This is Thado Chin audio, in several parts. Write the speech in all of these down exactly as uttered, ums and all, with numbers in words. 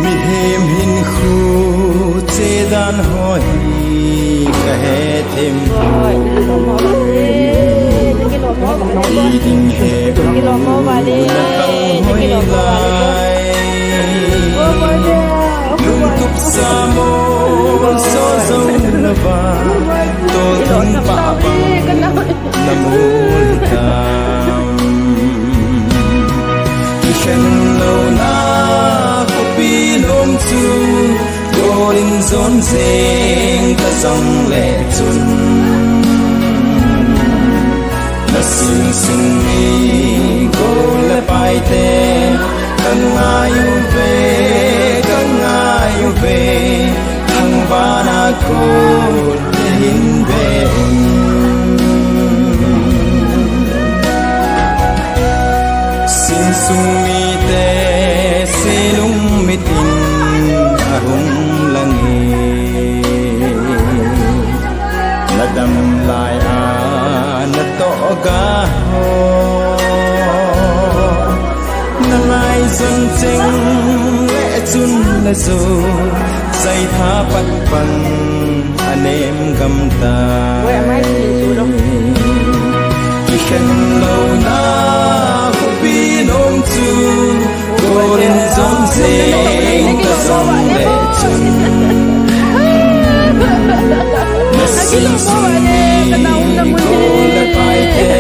Mihem hinkho chedan ho hi kahe thim. Kiding he u na kang hoi lai. Lungtup sa mol so zo na va. Tolthang pa bang na mol tam. Kikhen louna khopi nom chu, golin jon jeng ka jong le chun. Na sing sung mi gol le paite, ka ngai uve, ka ngai uve, thangvahna khut hin ve un. Sing sung mite selung mit in ahung lang e. Na dam lai a na toh ga ho. Na ngai jon jeng le chun na jo, sai tha pat pan a nem gam ta. Kikhen louna khopi nom chu, golin jon jeng ka jong le chun. Na sing sung mi gol le paite,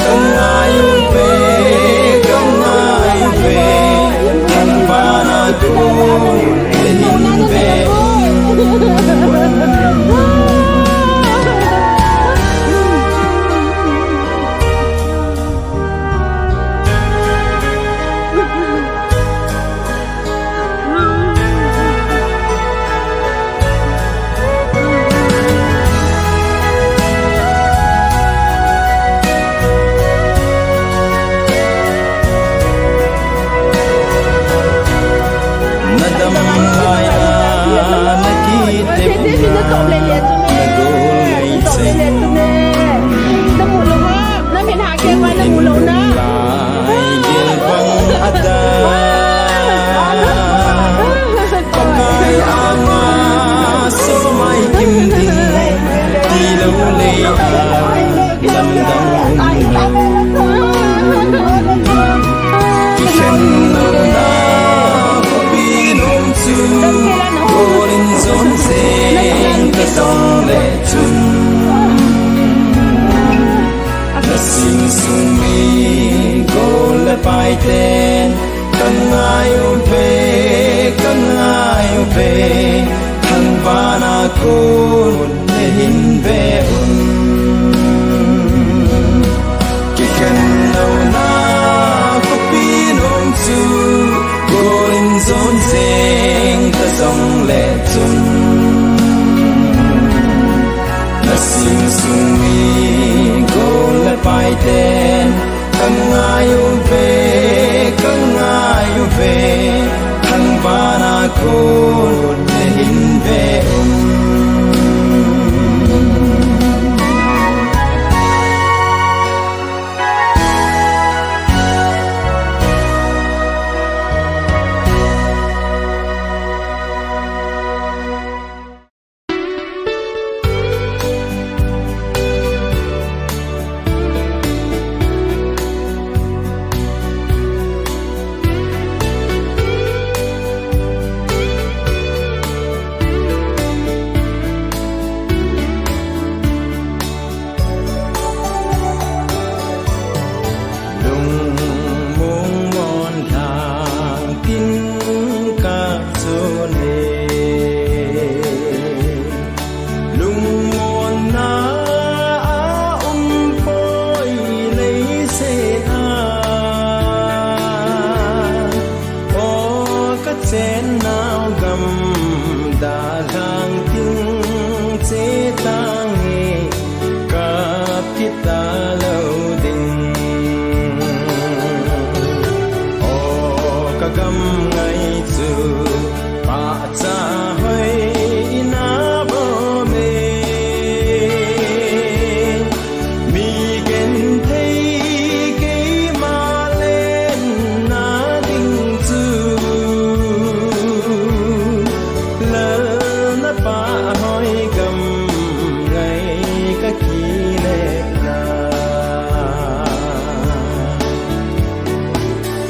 ka ngai uve, ka ngai uve, thangvahna khut hin ve un. Na dam lai a na kitepna, na gol ngai jeng. Lai gel bang a da. Pakai anga somai kim ding, tilou lei a lamdang um lou. Kikhen louna khopi nom chu, golin jon jeng ka jong le chun. Na sing sung mi gol le paiten, ka ngai uve, ka ngai uve, thangvahna khut hin ve un. Kikhen louna khopi nom chu, golin jon jeng ka jong le chun. Na sing sung mi gol le paiten, ka ngai uve, ka ngai uve, thangvahna khut hin ve un. Gam ngai chu pahcha hoi ina bom e. Mi genthei keima lenna ding chu Lal na pah hoi gam ngai ka kinepna.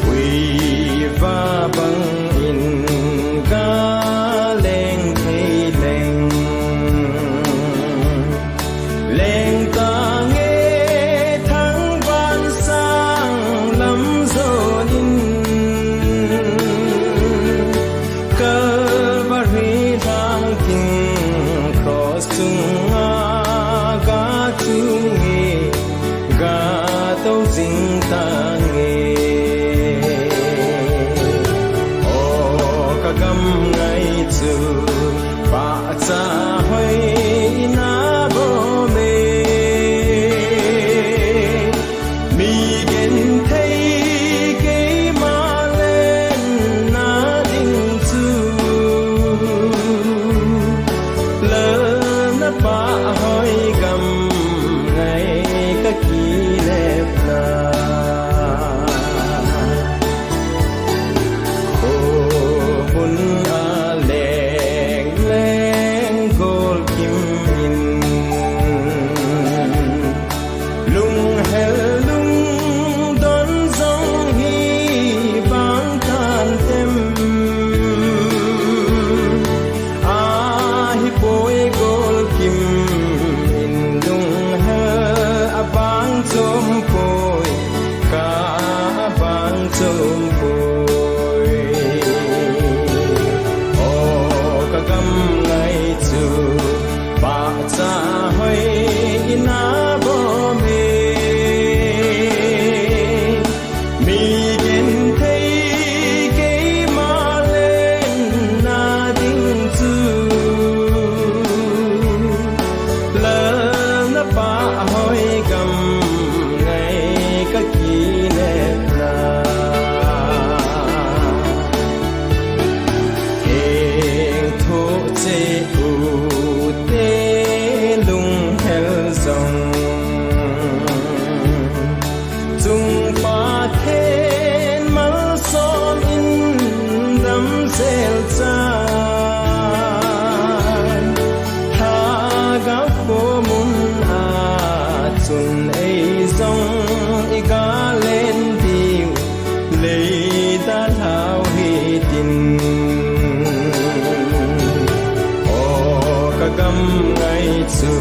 Uiva bangin ka leng thei leng, leng tange thangvah sang lam jonin, Calvary lhang ding cross chunga ga chung e, ga tou jing tange. O ka gam ngai chu pahcha hoi ina bom e. Mi genthei keima lenna ding chu Lal na pah hoi gam ngai ka kinepna. Kho hun a leng leng gol kim in, lunghel lungdon jong hi bang tan tem. Ahipoi gol kim in lunghel a bang chom poi, ka a bang chom poi. O ka gam ngai chu pahcha hoi ina bom e. Mi genthei keima lenna ding chu Lal na pah hoi gam ngai ka kinepna. Keng thoh cheh u te lunghel jong, Chung Pathen malsom in damsel chan, Lhagao khomun a chun ei jong i ga len diu, lei dalhau hitin. O ka gam ngai chu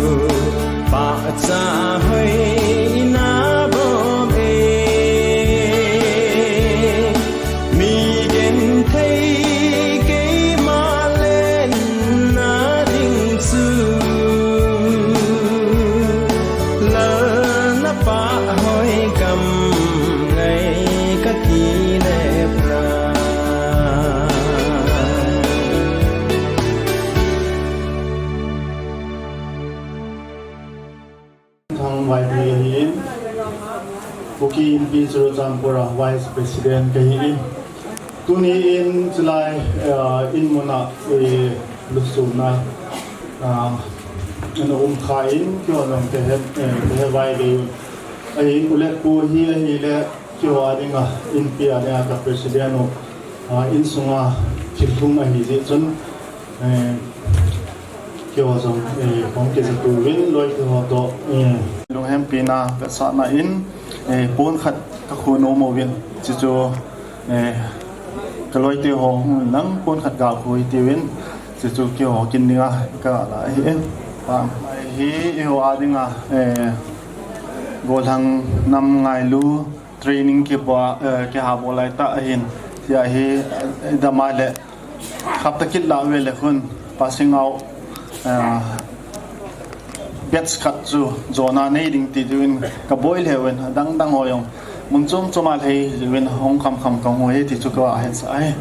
pahcha hoi ina bom e. Mi genthei keima lenna ding chu Lal na pah hoi gam ngai ka kinepna. Thang Vaiphei ahin, Kuki Inpi Churachandpur a Vice President kahi in. Tuni in chulai, eh, in muna, eh, lusuna, ah, ana um kha in, keiho jong kahe, eh, kahe vai ve un. Ahin, u le pu hi ahile, keiho a dinga, Inpi a dinga ka President u, ah, insunga thil lhung ahi jeh chun, eh, Keiho jong, eh, hung kijatu vin loi keiho toh, eh, lunghempina vetsahna in, eh, pon khat ka khunu mo vin, chuchu, eh, ka loi teho hung nang pon khat gal khu hiti vin, chuchu keiho kin dinga ka la hi, eh, pa, hi, eiho a dinga, eh, gollhang nam ngailu, training kipa, eh, kiha bol lai ta ahin. Tia hi, eh, dama le, hapta kit la ve le khun, passing out, eh, batch khat chu, jona nei ding ti tuin, ka boi le vin, dang dang ho jong, mun chom chom a lhei vin, hung kham kham ka hung e ti chu ka hetsah e.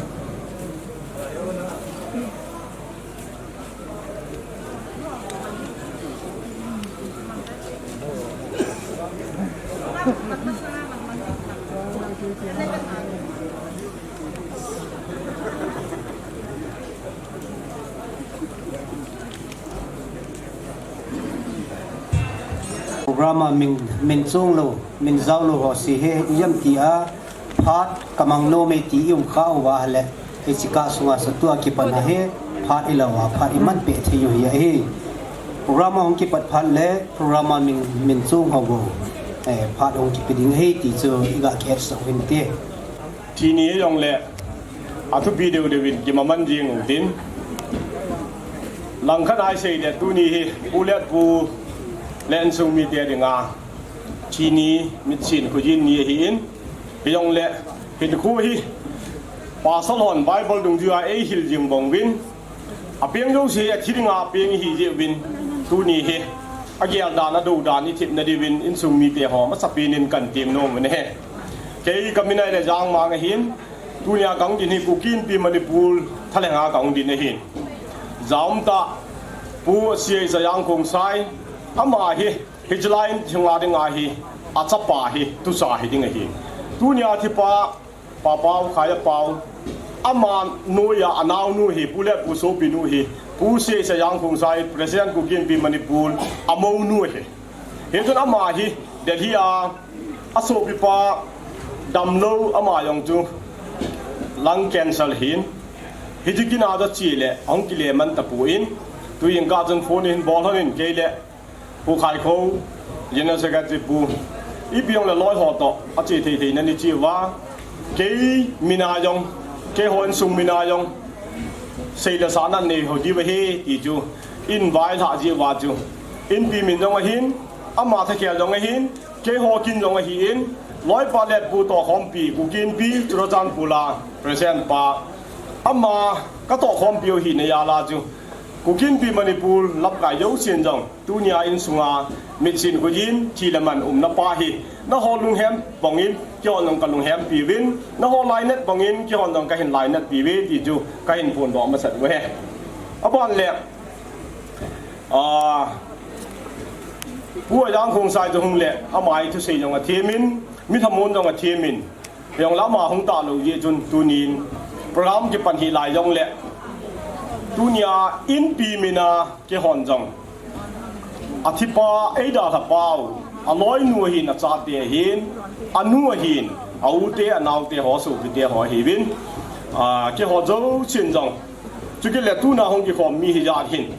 Program a min, min chong lou, min jao lou ho si he, i jam ti a, phat ka mang nom e ti i um kha uva le, hiche kah sunga sa tua kipan a he, phat i lou a, phat i man peh thei u hi ahi. Program a hung kipat phat le, program a min, min chong ho bou, eh, phat hung kipe ding ahi ti chu i ga kihet sah u hin te. Thi ni jong le, a thupi deu deu in kimaman jing u tin. Langkhat a i sei le tuni hi, Pu Letpu le insung mite dinga, thi ni, mitsin khojin ni ahi in. Hi jong le, hinkho hi, Pastor hon Bible dungjuia ei hil jing bang uvin. A peng jouse a thi dinga a peng ihi jeh uvin, tuni hi a gel dan a do dan i thepna diuvin insung mite ho masapen in kan tem nom u ahi. Kei ka min ahile Jangmang ahin, tunia ka hung din hi Kuki Inpi Manipur thalheng a ka hung din ahin. Jaum ta Pu C I Sayang Khongsai, ama hi hiche lai in thi dinga hi a chapa hi tusa hi ding ahi. Tunia thi pa Papau, Khaya Pau, ama noiya a naonu hi, Pu Letpu sopinu hi, Pu C I Sayang Khongsai, President Kuki Inpi Manipur, a mounu ahi. Hichun ama hi, Delhi a, a sopipa damlou ama jong chu lung cancer hin. Hiche kin a chu che le, ahung kile man tapon, tuin ka chun phone hin bol hon in kei le, Pu Khaikho, General Secretary pu, ipi jong le loi ho toh, a che thei thei na ni che uva. Kei min a jong, keiho insung min a jong, seile sahna nei ho diu ahi ti chu, in vailhah jeh uva chu. Inpi min jong ahin, ama thakhel jong ahin, keiho kin jong ahin, loipa Letpu Tohkhompi, Kuki Inpi, Churachandpur a, President pa, ama ka tohkhompi u hina jal a chu. Kuki Inpi Manipur, lamkai jousen jong. Tunia insunga, mitsin khojin, thi le man umna pa hi. Nangho lunghem bangin, keihon jong ka lunghempi uvin. Nangho lainat bangin, keihon jong ka hin lainatpi uve, ti chu ka hin phondoh masat u ahi. Aban le, ah, Pu Sayang Khongsai chu hung le, ama hi thusei jong a them in, mi thamon jong a them in. Jong le ama hung talou jeh chun tunin program kipan hi lai jong le tunia Inpi min a keihon jong a thipa eidalha pau, a loinu ahin, a chate ahin, a nu ahin, a u te, a nao te ho, sopi te ho ahiuvin, a, keiho jousen jong. Chukit le tuna hung kikhom mi hijat hin.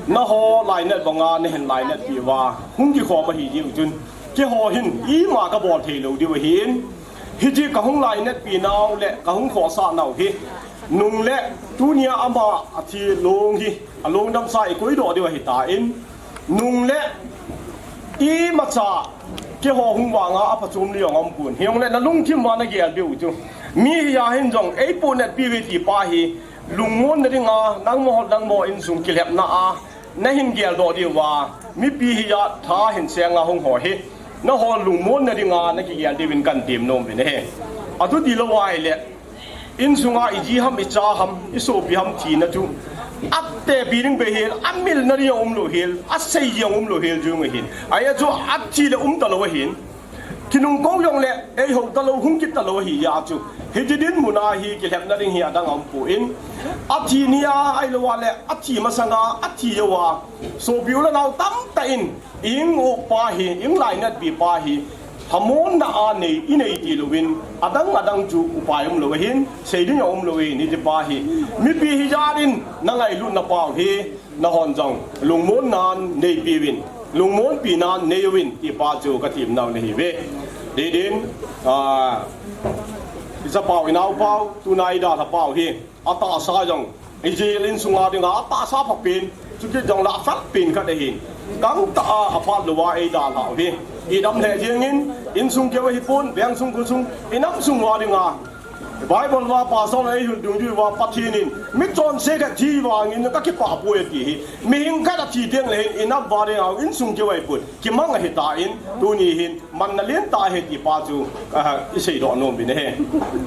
Nangho lainat banga na hin lainatpi uva hung kikhom ahi jeh u chun. Keiho hin ima ka bol thei lou diu ahin. Hiche ka hung lainatpi nau le ka hung khohsah nau hi. Nung le tunia ama a thi long hi, a long damsa i koidoh diu ahi tan. Nung le imacha keiho hung vanga a phachom ni jong umpon. Hijongle na lungthim uva na gel diu chu. Mi hia hin jong ei pohnatpi uve ti pa hi. Lungmonna dinga, nangma ho, nangma insung kilhepna a, na hin geldoh diu va, mipi hia tha hin senga hung ho hi, nangho lungmonna dinga, na kigel diuvin kan tem nom uvin ahi. Atu tilou va ahile, insunga i ji ham, i cha ham, i sopi ham thina chu, atepi ding beh hel, amilna ding umlou hel, asei ding umlou hel jong ahin. Ahi chu athi le umtalou ahin. Kinung kou jongle, ei hou talou, hung kit talou ahi jeh chu. Hiche dinmun a hi kilhepna ding hi adang aumpon. Athi nia ahilou le, athi masanga, athi jouva. Sopi u le nao tamtah in, i hung upa hi, i hung lainatpi pa hi. Lhamonna a nei, i nei tilouvin, adang adang chu upai umlou ahin, sei ding aumlou ahin, hiche pa hi. Mipi hijat in, na ngailutna pau hi. Nahon jong, lungmon nan neipiuvin, lungmonpi nan neiuvin, ti pa chu ka temnau nahiuve. Didin, ah, i chapau, i naopau, tuna i dalhapau hi, atahsa jong, i jil insunga dinga, atahsa phapen, chukit jongle afatpen khat ahin. Gangtah a, aphat louva ei dalhau hi. I dam lheh jengin, insung keu ahipon, vengsung khosung, i namsung uva dinga, Bible uva pastor a eihil dungjuiya Pathen in, mi chonse khat thi vangin ka kipah poi ati hi. Mihing khat athi teng le hin, i nam uva dinga, insung keu ahipon. Kimang ahitan, tuni hin, manna lentah ahi ti pa chu, ah, i seidoh nom uvin ahi.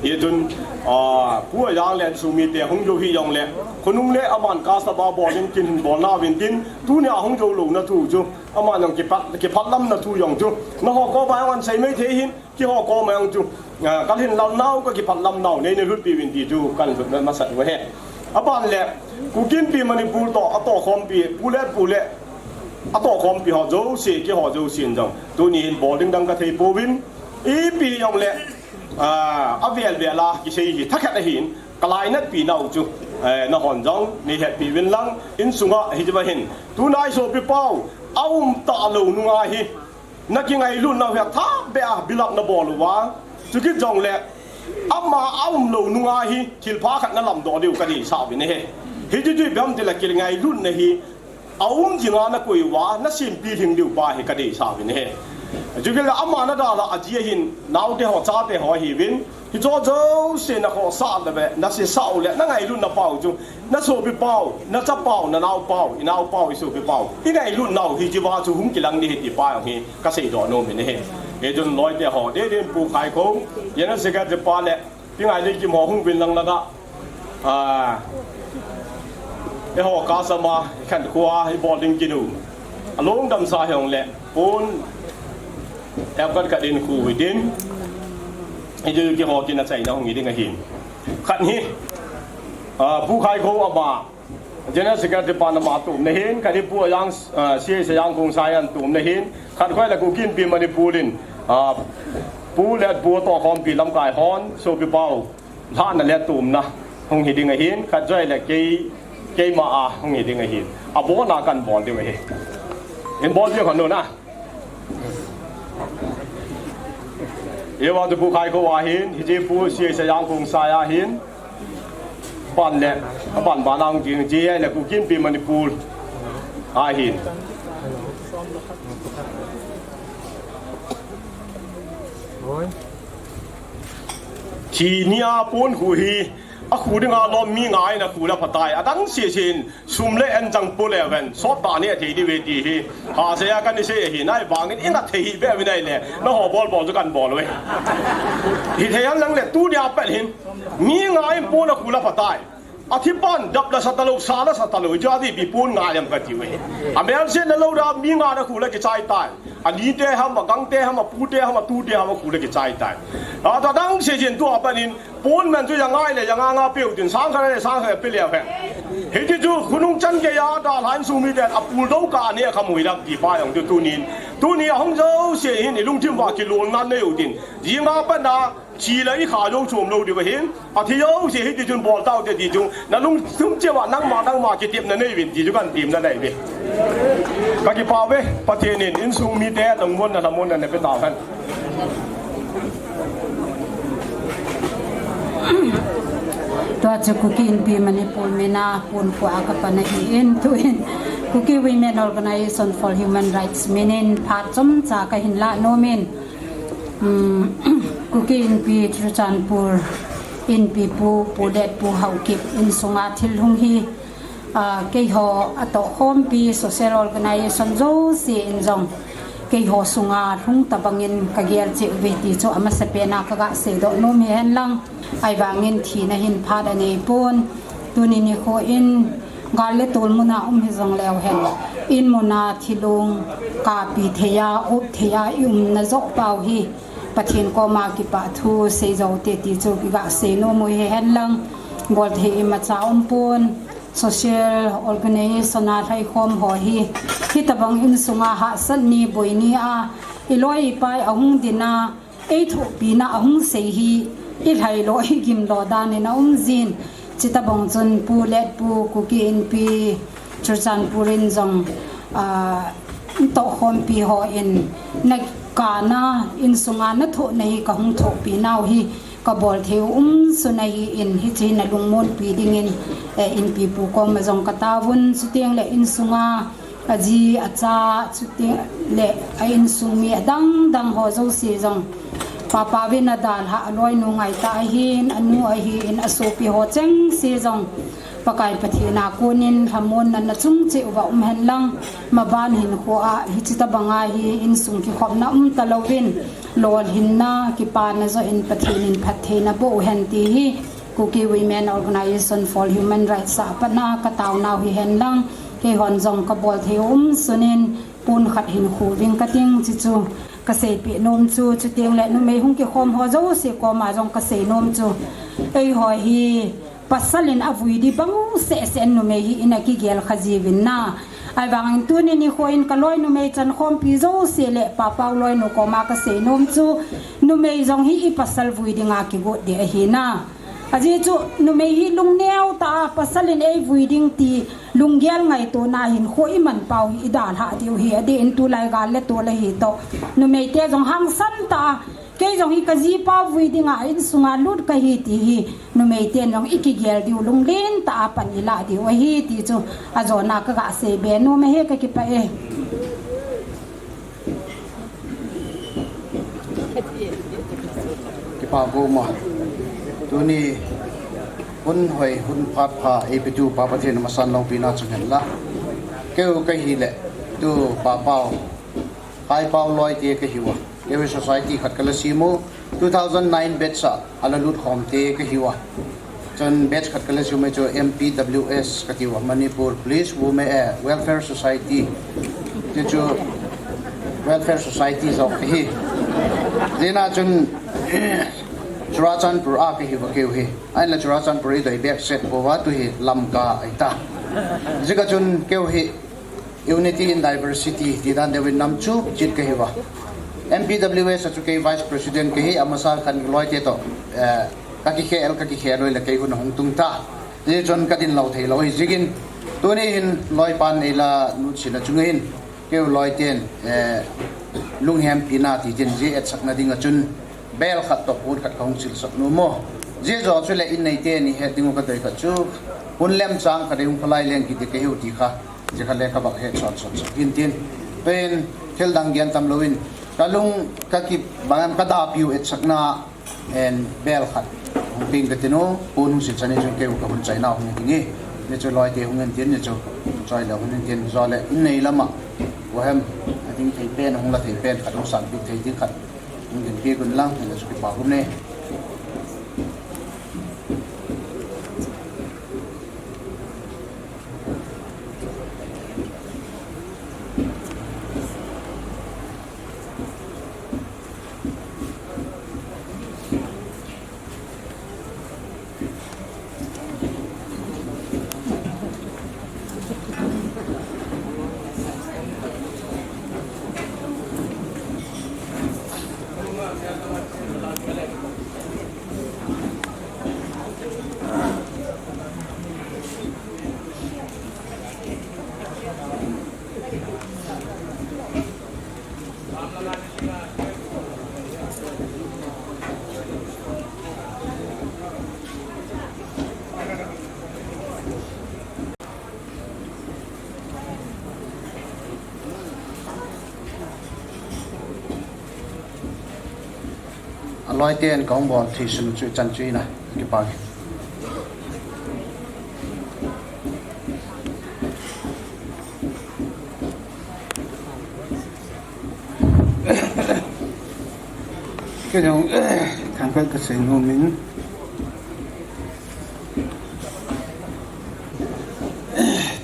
Hichun, ah, Pu Ajang le insung mite hung jou hih jongle, khonung le aman kasaba bol in kin hin bolna uvin tin, tunia hung jou louna thu chu, aman jong kiphat, kiphatlamna thu jong chu, nangho koma jong ahin sei mai thei hin, Keiho koma jong chu, ah, ka lhin lam nau, ka kiphat lam nau, nei nei lhut piuvin ti chu kan lhut masat u ahi. Aban le, Kuki Inpi Manipur toh, atohkhompi, Pu Letpu le, atohkhompi ho jouse, keiho jousen jong, tuni hin bol ding dang ka thei pouvin, ipi jong le, ah, avel vel a kisei hi thakhat ahin, ka lainatpi nau chu, eh, nahon jong, nei hetpi uvin lang, insunga hi ti va hin. Tunai sopi pau, aum talou nunga hi, na kingailutnau hi athah beh a build up na bol uva. Chukit jong le, ama aum lou nunga hi, thilpha khat na lamdoh diu ka deisah uvin ahi. Hiti chu ipi ham ti le kingailutna hi, aum dinga na koi uva, na simpi lhing diu pa hi ka deisah uvin ahi. Chukit le ama na dalha a ji ahin, naote ho, chate ho ahiuvin, hicho jouse na khohsah le ve, na sesah u le, na ngailutna pau chu, na sopi pau, na cha pau, na nao pau, i nao pau, i sopi pau, i ngailutnau hi hiva chu hung kilang ding ahi ti pa jong hi ka seidoh nom in ahi. Hichun loite ho, dei dei in Pu Khaikho, General Secretary pa le, Pi Ngaineikim ho hung uvin lang langa, ah, eiho kasama, i khankhoa, i bol ding kinu. Along damsa hijongle, pon, hepkhat khat in khu hitin, hichu keiho kin achaina hung hi ding ahin. Khat hi, ah, Pu Khaikho ama, General Secretary pan ama tumna ahin, khat hi Pu Ajang, ah, C S Ajang Khongsai in tumna ahin, khat khu le Kuki Inpi Manipur in, ah, Pu Letpu tohkhompi lamkai hon, sopi pau, lhahna le tumna hung hi ding ahin, khat joh le kei, keima a hung hi ding ahin. Abona kan bol diu ahi. In bol diu khat nu na. Eiva chu Pu Khaikho ahin, hiche Pu C S Ajang Khongsai ahin. Pan le, apan ban a hung ding, hiche le Kuki Inpi Manipur ahin. Thi nia pon khu hi, akhu dinga lom mi nga in akhu le phatai, adang sese in, sum le an chang po le ven, sot tah a ne thei diu ve ti hi. Hahsa a kan sei ahi, nai vangin i nat thei hi be uvin ahile, nangho bol bol chu kan bol uve. Hithei hen lang le tunia pat hin, mi nga in pon akhu le phatai. Athi pan dap la sa talou, sa la sa talou, hichu ipi pon nga ham kati uve. Amel se na lou da mi nga na khu le kichai tai. Anite ham, agangte ham, apute ham, atute ham, akhu le kichai tai. Adang sese in tua pat hin, Pon man chu ja nga le ja nga nga peu tin, sang khat le sang khat pe leu hen. Hiti chu khonung chan geiya dalhan sung miten apul dou kah a ne khamui lang ti pa jong chu tunin. Tuni ahung jouse hin i lungthim uva kilolna nei u tin. Jing a pat a thi le i kha jou chom lou diu ahin. Athi jouse hiti chun bol tau te ti chu. Na lungthim cheh uva nangma nangma kitepna nei uvin ti chu kan temna nei uve. Ka kipah uve, Pathen in insung mite lungmonna lhamonna na pe tau hen. Tua chu Kuki Inpi Manipur min a pon khu a ka pan ahin, tuin Kuki Women Organization for Human Rights min in phat chomcha ka hin lah nom in, um, Kuki Inpi Churachandpur Inpipu, Pu Letpu Haokip insunga thil hung hi, ah, keiho atohkhompi social organization jouse in jong keiho sunga lhung tabang in ka gel cheh uve ti chu amasapen a ka ga seidoh nom hi hen lang. Ahivangin thina hin phat anei pon. Tuni nikho in gal le tol mun a um hijong leu hen, in mun a thilong kapi thei a, up thei a i umna joh pau hi Pathen koma kipah thu sei jou te ti chu ki ga sei nom u hi hen lang. Bol thei imacha um pon. Social organization a lhaikhom ho hi, hitabang insunga hahsat ni, boi ni a, i loi i pai ahung din a, ei thohpina ahung sei hi, i lhailo, i gimlo dan in aum jin. Chitabang chun Pu Letpu Kuki Inpi Churachandpur in jong, ah, tohkhompi ho in na kana insunga na thohna hi ka hung thohpi nau hi, ka bol thei u um sun ahin, hiche hi na lungmonpi dingin, eh, Inpipu koma jong ka taovun, chuteng le insunga aji, acha, chuteng le a insung mi adang dang ho jouse jong, Papa vin adalhah, aloinu ngaitah ahin, anu ahin, asopi ho chengse jong, Pakai Pathen a konin lhamonna na chung cheh uva um hen lang, maban hinkho a hiche tabang a hi insung kikhopna um talouvin, lolhinna, kipana joh in Pathen in phattheina boh u hen ti hi Kuki Women Organization for Human Rights a pat a ka taonau hi hen lang, keihon jong ka bol thei u um sun in pon khat hin khu ving ka ting, chuchu Kaseipeh nom chu, chuteng le numei hung kikhom ho jouse koma jong kasei nom chu, eiho hi pasal in avui di bang seh seh in numei hi in akigel kha jiuvin na. Ahivangin tuni nikho in kaloi numei chankhompi jouse le Papau loinu koma kasei nom chu, numei jong hi i pasal vui dinga kigot di ahi na. Ajeh chu numei hi lungneo tah a pasal in eivui ding ti lunggel ngaito na hin kho iman pau hi idalhah diu hi, adeh in tulai gal le tol ahi toh. Numei te jong hangsan tah a, kei jong hi kajipa vui dinga insunga lut kahi ti hi, numei ten jong ikigel diu lunglen tah a pan ilah diu ahi ti chu ajona kaga seibe nom ahi, kakipah e. Kipa goma. Tuni hun hoi, hun phat pha, eipetu Pa Pathen masang loupina chang hen la. Keu kahi le, tu Papau, Paipau loi te kahiuva. Keu society khat kala simu, two thousand nine batch a, ala lut khom te kahiuva. Chun batch khat kala simu chu M P W S katiuva, Manipur Police Women, eh, Welfare Society. Ti chu Welfare Society jong kahi. Jina chun Churachandpur a kahiuva keu hi. Ahinla Churachandpur idei bek set pouva tu hi Lamka aita. Jika chun keu hi Unity in Diversity, ti dan deuin nam chu chit kahiuva. M P W S a chu kei Vice President kahi, amasa khan loi te toh, eh, kakikhel, kakikhel loi le kei hun ahung tung ta. Ti chun kadin lou thei lou hi jingin. Tuni hin loi pan neila nutsi la chungin. Keu loi ten, eh, lunghempi na ti tin ji etsakna dinga chun. Bel khat toh pon khat kahung silsak nom mo. Ji jo chu le in nei teni het dingu kadei khat chu. Hun lemchang kadei hung phalai leng kiti kahiu ti kha. Ji kha le kabak het son son sok in tin. Pen thil dang gen tam louvin. Kalung kakibang em kadapiu etsakna en bel khat. Hung ping katinu, pon hung silsak ni chun keu kahung chaina hung ding e. Ni chu loi te hung en tin ni chu. Choi le hung en tin jo le in nei lama. Wahem, ading thei pen, hung la thei pen, khat hung san pi thei ding khat. Hung din pi gun lang, hung la chu kipa gun ne. Aloi ten kahung bol thei sun chu chan chu ina kipa. Kei jong thangkhat kasei nom in.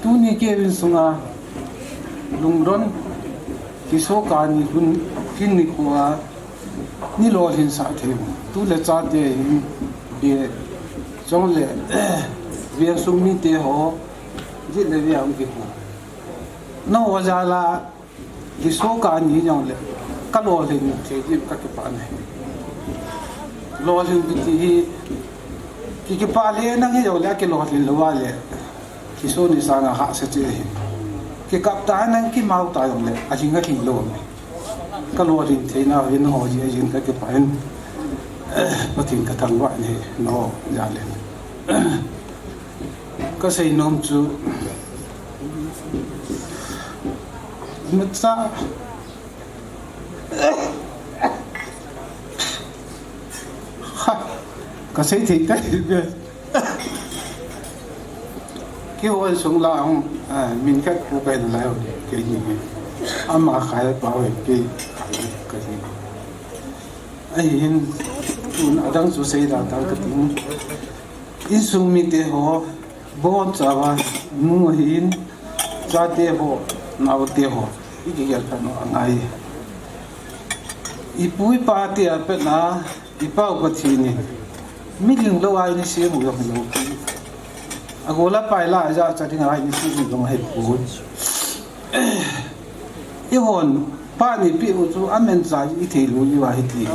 Tuni kei insunga lungdon kiso kani hun hin nikho a ni lolhin sah thei u. Tu le chate hin be chong le veng sung mite ho jit le veng kiho. Nangho jal a Kiso kani jong le, kalolhin thei din kakipah e. Lolhin kiti hi, ki, kipah le nang hi jong le, kilolhin lou a le, kiso ni sanga hahsa cheh hi. Kikap ta nang kimau ta jong le, alhing alhing lou e. Kalolhin theina hin ho ji ajin kakipah in, Pathen kathangvah e, nangho jal in. Kasei nom chu, macha, ha, kasei thei tai be. Kihou sung la hung, ah, min khat pu kai lai ho, kei ni. Ama khai pa ho, kei kai ni. Ahin, tun adang chu sei da ta ka tin. Insung mite ho, bonchauva, nu ahin, chate ho, naote ho, ikigel khat u angai. Ipu ipa tia pet na, ipa upa thi ni. Mi ling lo ai ni si mu yong lo. Agola pai la ja cha ding ai ni si mu yong hai pu. I hon pa ni pi u chu amen cha i thei lu i wa hi ti.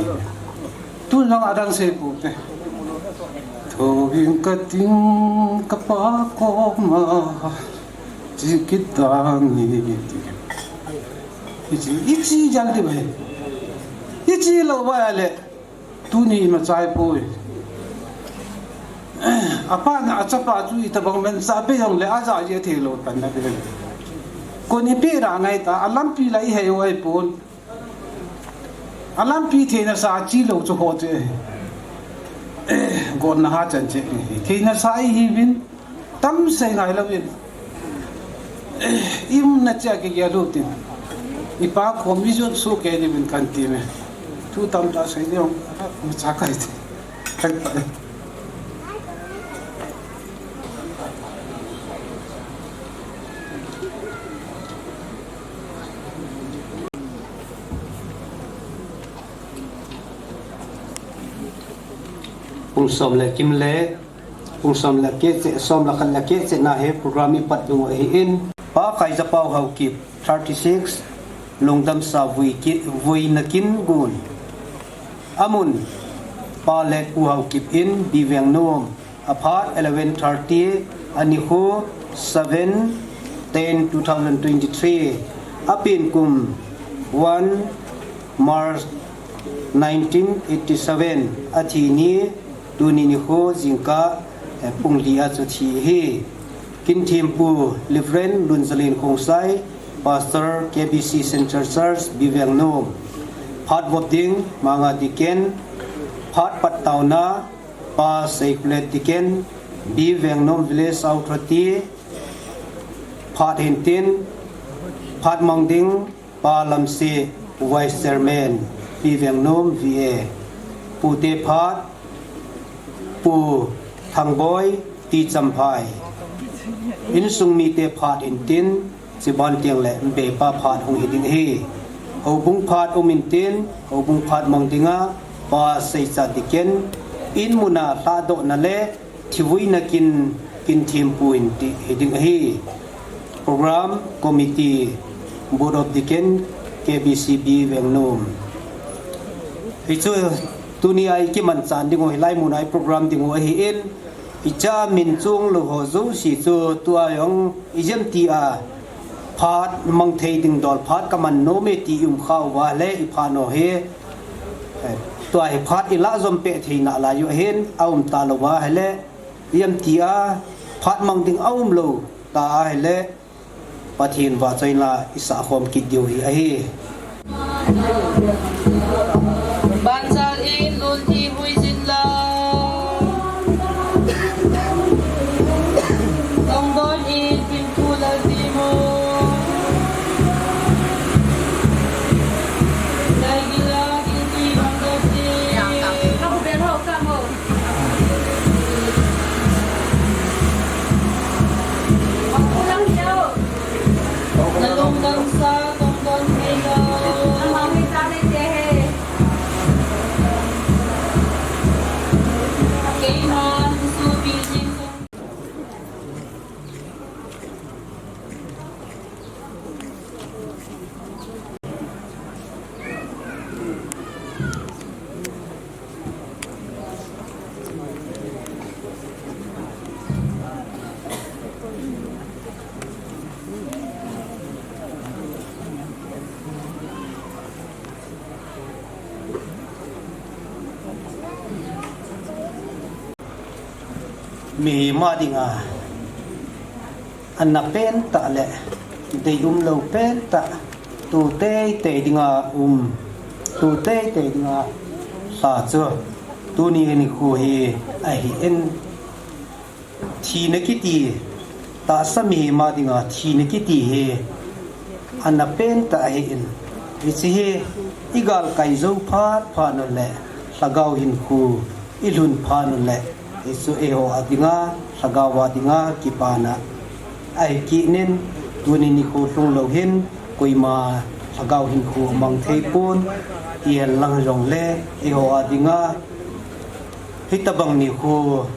Tu nang adang se pu te. Tho ging ka ting ka pa ko ma. Chi kit ta ni ti. Ichi, ichi jal di bai. Ichi lo bai le. Tuni ma chai poi. Apa na achapa chu itabang men sa pe jong le aja je thei lo tan na pe. Ko ni pe ra ngai ta alampi la i hei wai pon. Alampi theina sa chi lo chu ho che. Gon na ha chan che. Theina sa i hi bin. Tam sei ngai lo in. Im na chia ke ya lo tin. I pa khom i jun su ke ni min kan ti me. Tu tam ta sei ni ong. Mi cha kai ti. Kai pa. Pung som le kim le Pung som le keh cheh, som le khat le keh cheh na hi program i pat ding u ahi in. Pa Khaijapau Haokip, thirty six, Lungdamsa Vui ki, Vuina Kin Gun. Amun, Pa Letpu Haokip in, B Vengnom. Aphat eleven thirty, anikho seven ten two thousand twenty-three. Apen kum one March nineteen eighty-seven, athi ni, tuni nikho jingkah, eh, pung li a chu thi hi. Kin thempu Reverend Lunzalin Khongsai, Pastor K B C Central Church, B Vengnom. Phat vop ding, Manga Deacon, phat pat taona, Pa Seikhulet Deacon, B Vengnom Village Authority, phat hintin, phat mang ding, Pa Lamse, Vice Chairman, B Vengnom V A, pute phat, Pu Thangboi, T Champhai. Insung mite phat hintin, chiban tiang le bepa phat hung hi ding hi. Houbung phat um hintin, houbung phat mang dinga, Pa Seicha Deacon, in muna lhadohna le, Thivuina kin, kin thempu in ti hi ding ahi. Program Committee, Board of Deacon, K B C B Vengnom. Hichu tuni a i kiman chan ding u hilai mun a i program ding u ahi in, i cha min chung lo ho jouse chu tua jong i jem ti a phat mang thei ding dol phat ka man nom e ti i um kha uva le i phat no hi. Eh, tua hi phat i la jom pe thei na la yu hin a um ta lo va hele. Yam ti a phat mang ding a um lo ta a hele. Pathen va choi la i sa khom kit diu hi ahi. Banjal in lul ti hui jin la. Tongdon in pin thu lal ti mo. Lai gila gil ti bang do ti. Ka bu bel ho ka mo. Ka bu lang yo. Na lungdam sa tongdon thei lo. Na ma hui ta le te he. Keiman su pi jing sung. Mihem a dinga ana pen tah le dei um lo pen tah, tu teitei dinga um, tu teitei dinga lha chu tuni nikho hi ahi in. Thina kiti, tahsa mihem a dinga thina kiti hi ana pen tah ahi in. Hiche hi i galkai jou phat phat u le lhagao hinkho i lhun phat u le, hichu eiho a dinga, lhagao a dinga kipana ahi kit in, tuni nikho lhung lou hin koima lhagao hinkho mang thei pon. Hihen lang jongle, eiho a dinga, hitabang nikho,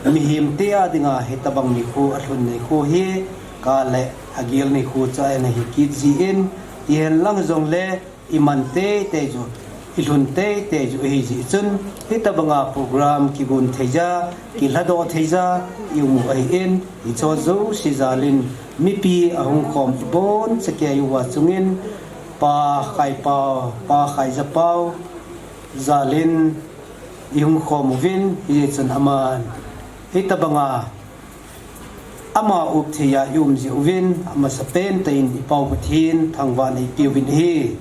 mihem te a dinga, hitabang nikho, alhun nikho hi, ka le, agil nikho cha ana hi kit jin, hihen lang jongle, iman teitei ju, ilhun teitei ju, ahi jeh chun, hitabanga program kigon thei ja, kilhadoh thei ja, i um u ahin, hicho jouse jalin, mipi ahung khom ibon chakei uva chungin, Pa Khaipau, Pa Khaijapau, jalin ihung khom uvin, hijeh chun aman hitabanga ama up thei a i um jeh uvin, amasapen tah in i Pau Pathen thangvahna i peuvin ahi.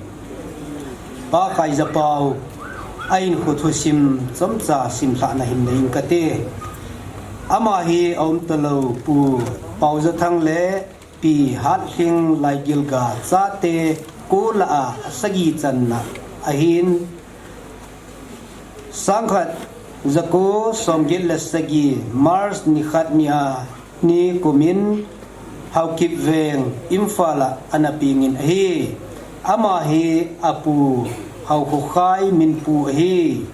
Pa Khaijapau, a hinkho thusim chomcha simlhahna hin nei ing kate. Ama hi aum talou Pu Paojathang le Pi Hatlhing Laigilga chate ko lah a asagi channa ahin, sangkhat jako somget le sagi March ni khat nia ni kumin Haokip Veng Imphal a ana pengin ahi. Ama hi apu Haokhokhai minpu ahi.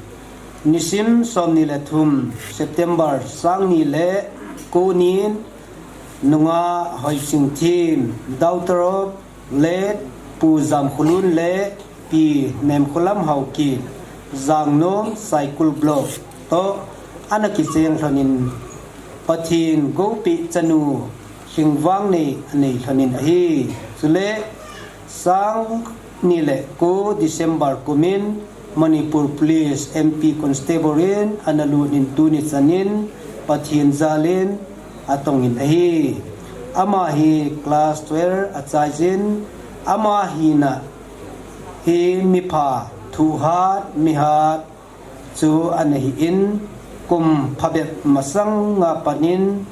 Nisim somni le thum September sangni le ko nin Nunga Hoichingthem, daughter of late Pu Jamkholun le Pi Nemkholam Haokip, Jangnom Saikul Block toh ana kicheng lhonin Pathen goupeh chanu lhingvang nei anei lhonin ahi. Chule sang ni le ko December kumin Manipur Police M P Constable in ana lut in tuni chanin Pathen jalin atongin ahi. Ama hi class twelve achaijin, ama hina hi mipha, thuhat, mihat chu ana hin, kum phabep masanga panin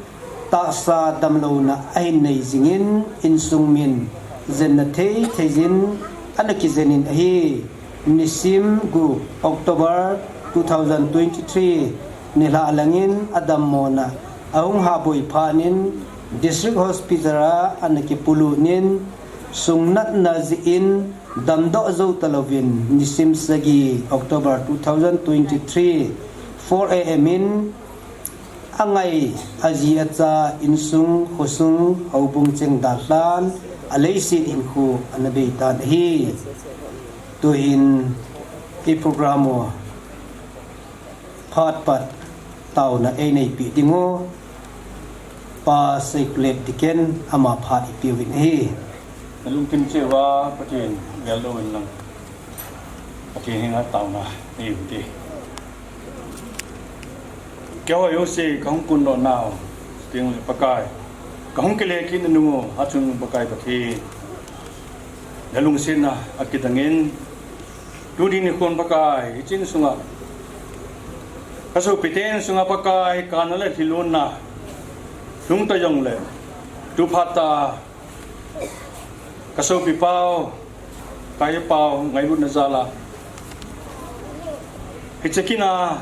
tahsa damlouna ahin nei jingin, insung min jenna thei theijin ana kijenin ahi. Nisim gup October two thousand twenty-three nilhah langin adammona ahung haboi phatnin District Hospital a ana kipulutnin, sung natna jeh in damdoh jou talouvin nisim sagi October two thousand twenty-three four A M in angai aji acha insung khosung houbung cheng dalhan aleiset hinkho ana beitan ahi. Tuhin i program u phat pat taona eineipi dingu Pa Seikhlet Diken ama phat ipeuvin ahi. Nalungthim cheh uva Pathen geldoh in lang Pathen henga taona neiuvin te. Keiho jouse kahung kundoh nau, chuteng le Pakai, kahung kile kit nanung u achung Pakai Pathen, nalungsetna akidangin, tuni nikhon Pakai, hiche insunga, kasopite insunga Pakai, kana le lhinlonna lhung ta jongle, tu phat a, kasopi pau, kahi pau, ngailutna jal a, hiche kin a,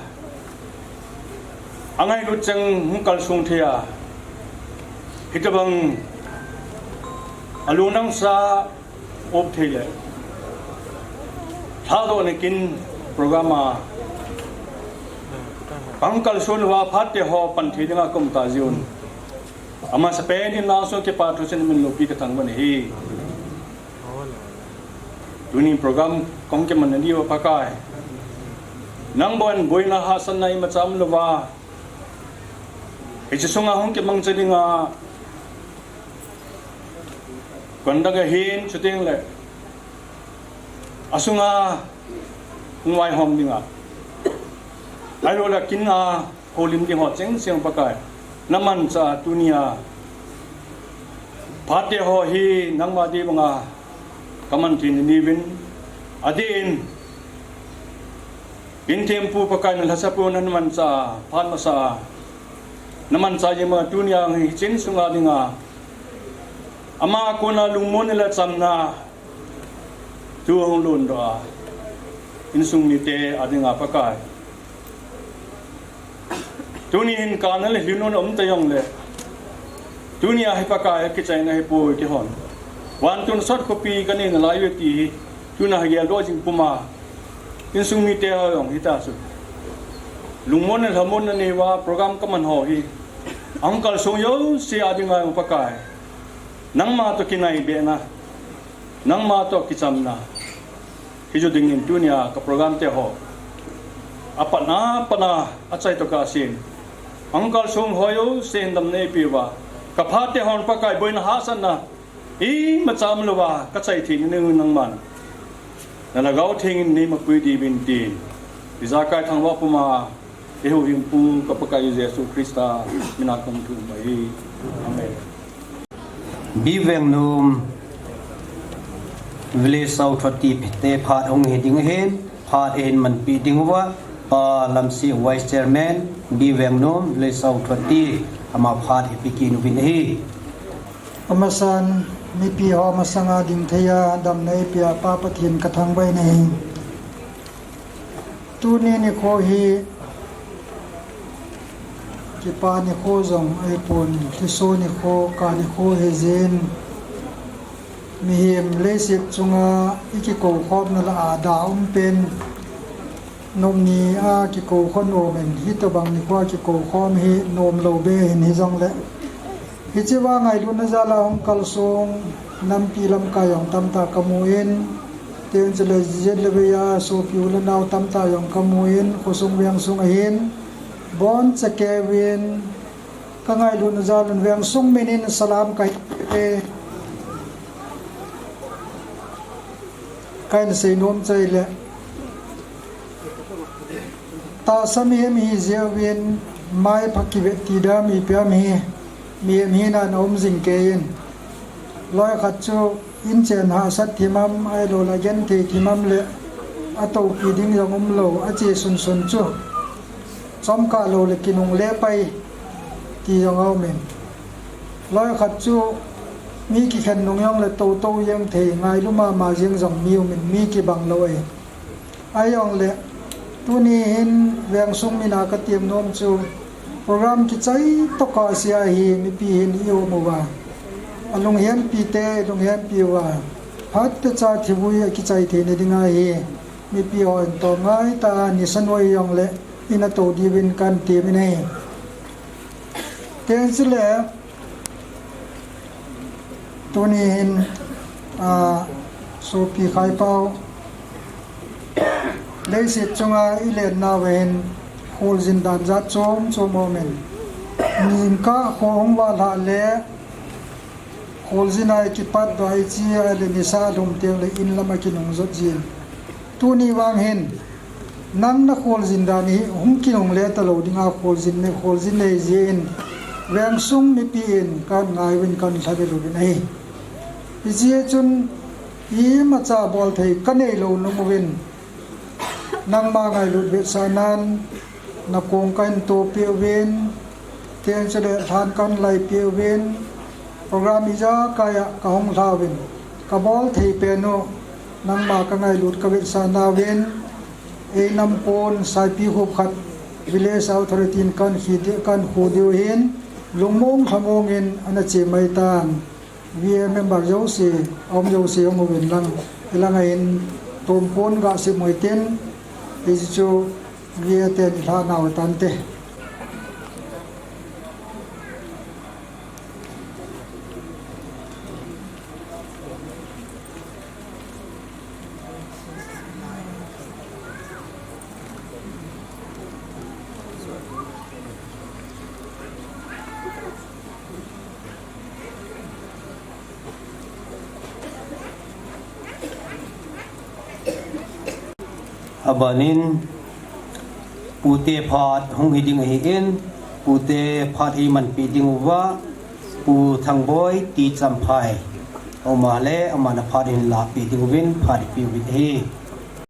angailut cheng hung kalsong thei a, hitobang alungnang sa, up thei le lhadohna kin program a kahung kalson uva phat teho pan thei dinga kaum ta jiuvin, amasapen in nangho kipa thusim in min loupi kathangvah in ahi. Tuni program kahung kiman nadiuva Pakai, nang bou in boina hahsatna imacha umlouva, hiche sunga hung kimangcha dinga conduct ahin, chuteng le asunga hung vaihom dinga, ahilou le kin a houlim ding ho chengse Pakai, namanchah a tunia phat teho hi nangma dei banga kaman thei nahiuvin, adeh in Kin thempu Pakai, nalhasapu namanchah a phat masa a namanchah jeh ma tunia hiche insunga dinga ama kona lungmonna le chamna thu hung londoh a, insung mite adinga Pakai, tuni hin kana le lhinlonna um ta jongle, tunia hi Pakai, akichaina hipoi keihon. Vantonsot khopi kanei nalai uve ti hi tuna hi geldoh jing puma, Insung mite ho jong hita chu, lungmon le lhamon nanei uva program kaman ho hi, ahung kalsong jouse a dinga jong Pakai, nangma toh kinaibehna, nangma toh kichamna, hichu dingin tunia ka program te ho apatna, apatna achai toh kasin, ahung kalsong ho jouse hin damna eipeuva, ka phat te hon Pakai boina hahsatna imacha umlouva kachai thei nau nangman na Lhagao Theng in neimapui diuvin tin, ijakai thangvah puma ihouhingpu ka Pakaiyu Jesu Christa mina kahung thum ahi. Amen. B. Vengnom, Village Authority te phat hung hi ding ahin, phat eihin manpeh diuva, Pa Lamsi, Vice Chairman, B. Vengnom, Village Authority, ama phat eipeh kit uvin ahi. Amasan, mipi ho masanga dingtheiya damna eipea Pa Pathen kathangvah in ahi. Tuni nikho hi kipa nikho jong ahipon, lhiso nikho, kah nikho hijeh in, mihem leiset chunga ikikoukhomna lah a da umpen, nopni a kikou khom umin, hitobang nikho a kikoukhom hi nomlou be hin, hijongle hichea ngailutna jal a hung kalsong nampi lamkai jong tamtah kamun, tin chule Z L V a sopi u le nao tamtah jong kamun, khosung vengsung ahin, boncha keuvin, kangailutna jal un vengsung min in salam kahin pe, kahin seinom chai le, tahsa mihem ihi jeh uvin, maipha kivet ti dam ipi ham hi, mihem hina a um jing keiyin, loikhat chu inchen hahsat thim ham, ahilouleh genthei thim ham le atoupi ding jong umlou, ache sunsun chu chomkah lou le kinungle pai ti jong aumin, loikhat chu mi kikhen nung jongle toutou jeng thei, ngailu mama jeng jong mi umin, mi kibang lou ahi. Ahijongle tuni hin vengsung mina katem nom chu, program kichai tokah sea hi mipi hin i-um uva, alunghenpi te lunghenpi uva, phatechan thivui akichai theina dinga hi mipi hon tongaitah a nisa noi jongle ina tou diuvin kahin temin ahi. Tin chule tuni hin, a, sopi Khaipao, leiset chunga ilen nauva hin kholjin dan jat chom chom aumin, jingkah kho hung vahlhah le kholjin a ikipatdoh a iche a le nisa lhum tengle inlam a kinung jot jin, tuni vang hin nang nakholjin dan hi hung kinungle talou dinga kholjin nei, kholjin nei jeh in vengsung mipi in kahin ngai uvin kahin lhavil uvin ahi. Hijeh chun imacha bolthei kanei lou nung uvin, nangma ngailut vetsahnan nakong kahin topeh uvin, tin chule lhan kahin laipeh uvin, program ijakai a kahung lhauvin, kabolthei pen u nangma kangailut kavetsahna uvin, einam pon Saipikhup khat Village Authority in kahin kho diu, kahin kho diu hin, lungmong lhamong in ana che mai tan. V A member jouse, aum jouse hung uvin lang, hilanga hin tompon gasei mo hitin, hichu V A ten ilhah nau tante. Abanin, pute phat hung hi ding ahin, pute phat eimanpi diuva, Pu Thangboi T. Champhai, aum a le, aman aphat hin lahpeh diuvin phat ipeh uvin ahi.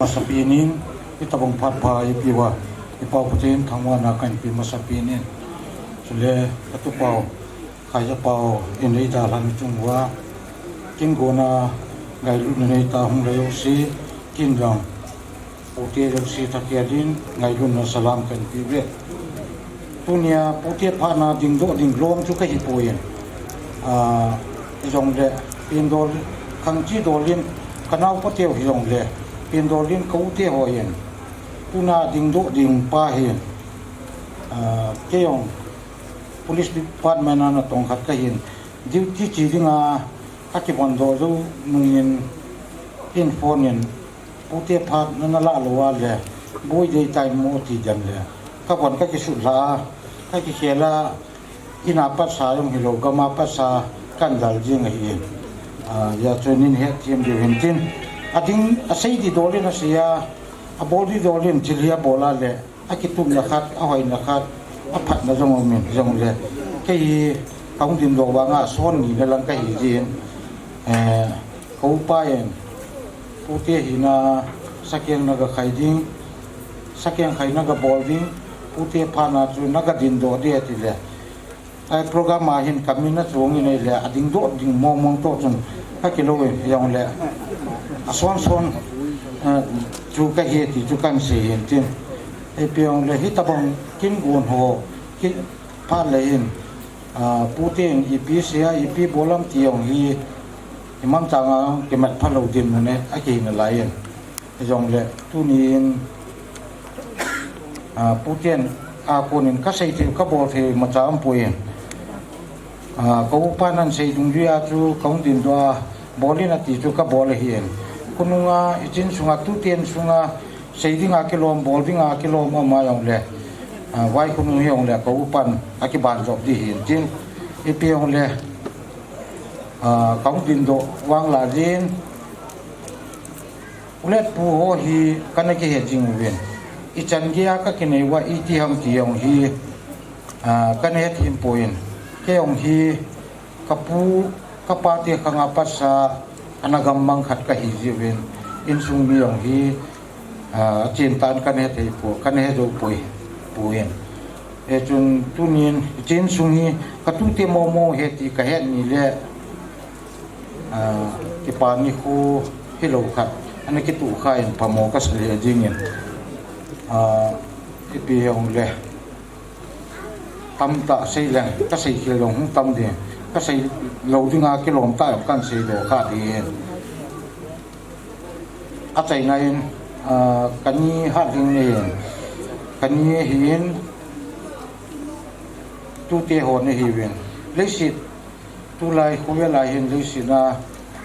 Masapen in, hitobang phat pha eipeh uva, iPau Pathen thangvahna kahin pe masapen in, chule katupa u Khaijapau in eidalhan chung uva, kin kona ngailutna neita hung le jouse, kin jong pute jouse thakhel in ngailutna salam kahin pe uve. Tunia pute phatna dingdoh ding lom chu kahipoi. A, hijongle, pendol, khangchi dol in, kanaopa teu hijongle, pendol in ka u te hon Tuna dingdoh ding pa hin, ah, kei jong Police Department a natong khat kahin, duty che dinga kakivon doh jou nungin, in phone in, Pu Te phat nana lah lou a le, boi dei tai mo ti dem le, kavon kakisut lha a, kakikhel a, in a patsa jong hilou, gam a patsa kahin dal jing ahi. Ah, hijeh chun in hetthem diu hin tin. Ading, asei ding dol in asei a, abol ding dol in thil hi abol a le, akitupna khat, ahoina khat, aphatna jong um in, jong le. Kei hi kahung dingdoh vang a, son ni na lang kahi jin. Eh, ka upa in, Pu Te hina, sakeng naga khai ding, sakeng khai naga bol ding, Pu Te phat na chu naga dingdoh ding ati le. Ai program a hin kamin achung in ahile, adingdoh ding mong mong toh chun kakilou in, jong le. Ason son, eh, chu kahi ti chu kahin sei hin tin. Ipi jong le, hitabang kin gon ho, kin phat le hin, ah, Pu Te in ipi sei a, ipi bol am ti jong hi, imang chang a kimat phalou dinmun e, akihi nalai in. Jong le, tunin, ah, Pu Te a kon in kasei thei, kabol thei imacha umpoi. Ah, ka upa nan sei dungjui a chu, kahung dingdoh a, bol in ati chu kabol ahi in. Khonung a, ichin sunga, tute insunga, sei dinga kilom, bol dinga kilom ama jong le. Ah, vai khonung hi jong le, ka upan akiban jop ding hin tin. Ipi jong le, ah, kahung dingdoh vang lah jin. U le pu ho hi kana kihe jing uvin. Ichan gei a kakinei uva iti ham ti jong hi, ah, kana hethem poi. Kei jong hi kapu, kapa te khang a patsa ana gammang khat kahi jiuvin. Insung mi jong hi, ah, achen tan kana hethei poi, kana he jou poi, poi. Hichun tunin, hiche insung hi katute momo ahi ti kahet ni le, ah, kipa nikho hilou khat ana kituh kha in phamo kasa le jingin, ah, ipi hung le, tamtah sei leng, kasei khel jong hung tam ding, kasei lou dinga kilom tah jong kahin seidoh kha ding. Achaina in, ah, kani Hatling in, kani hin, tute ho nahiuvin. Leiset, tulai khovel a hin leiset a,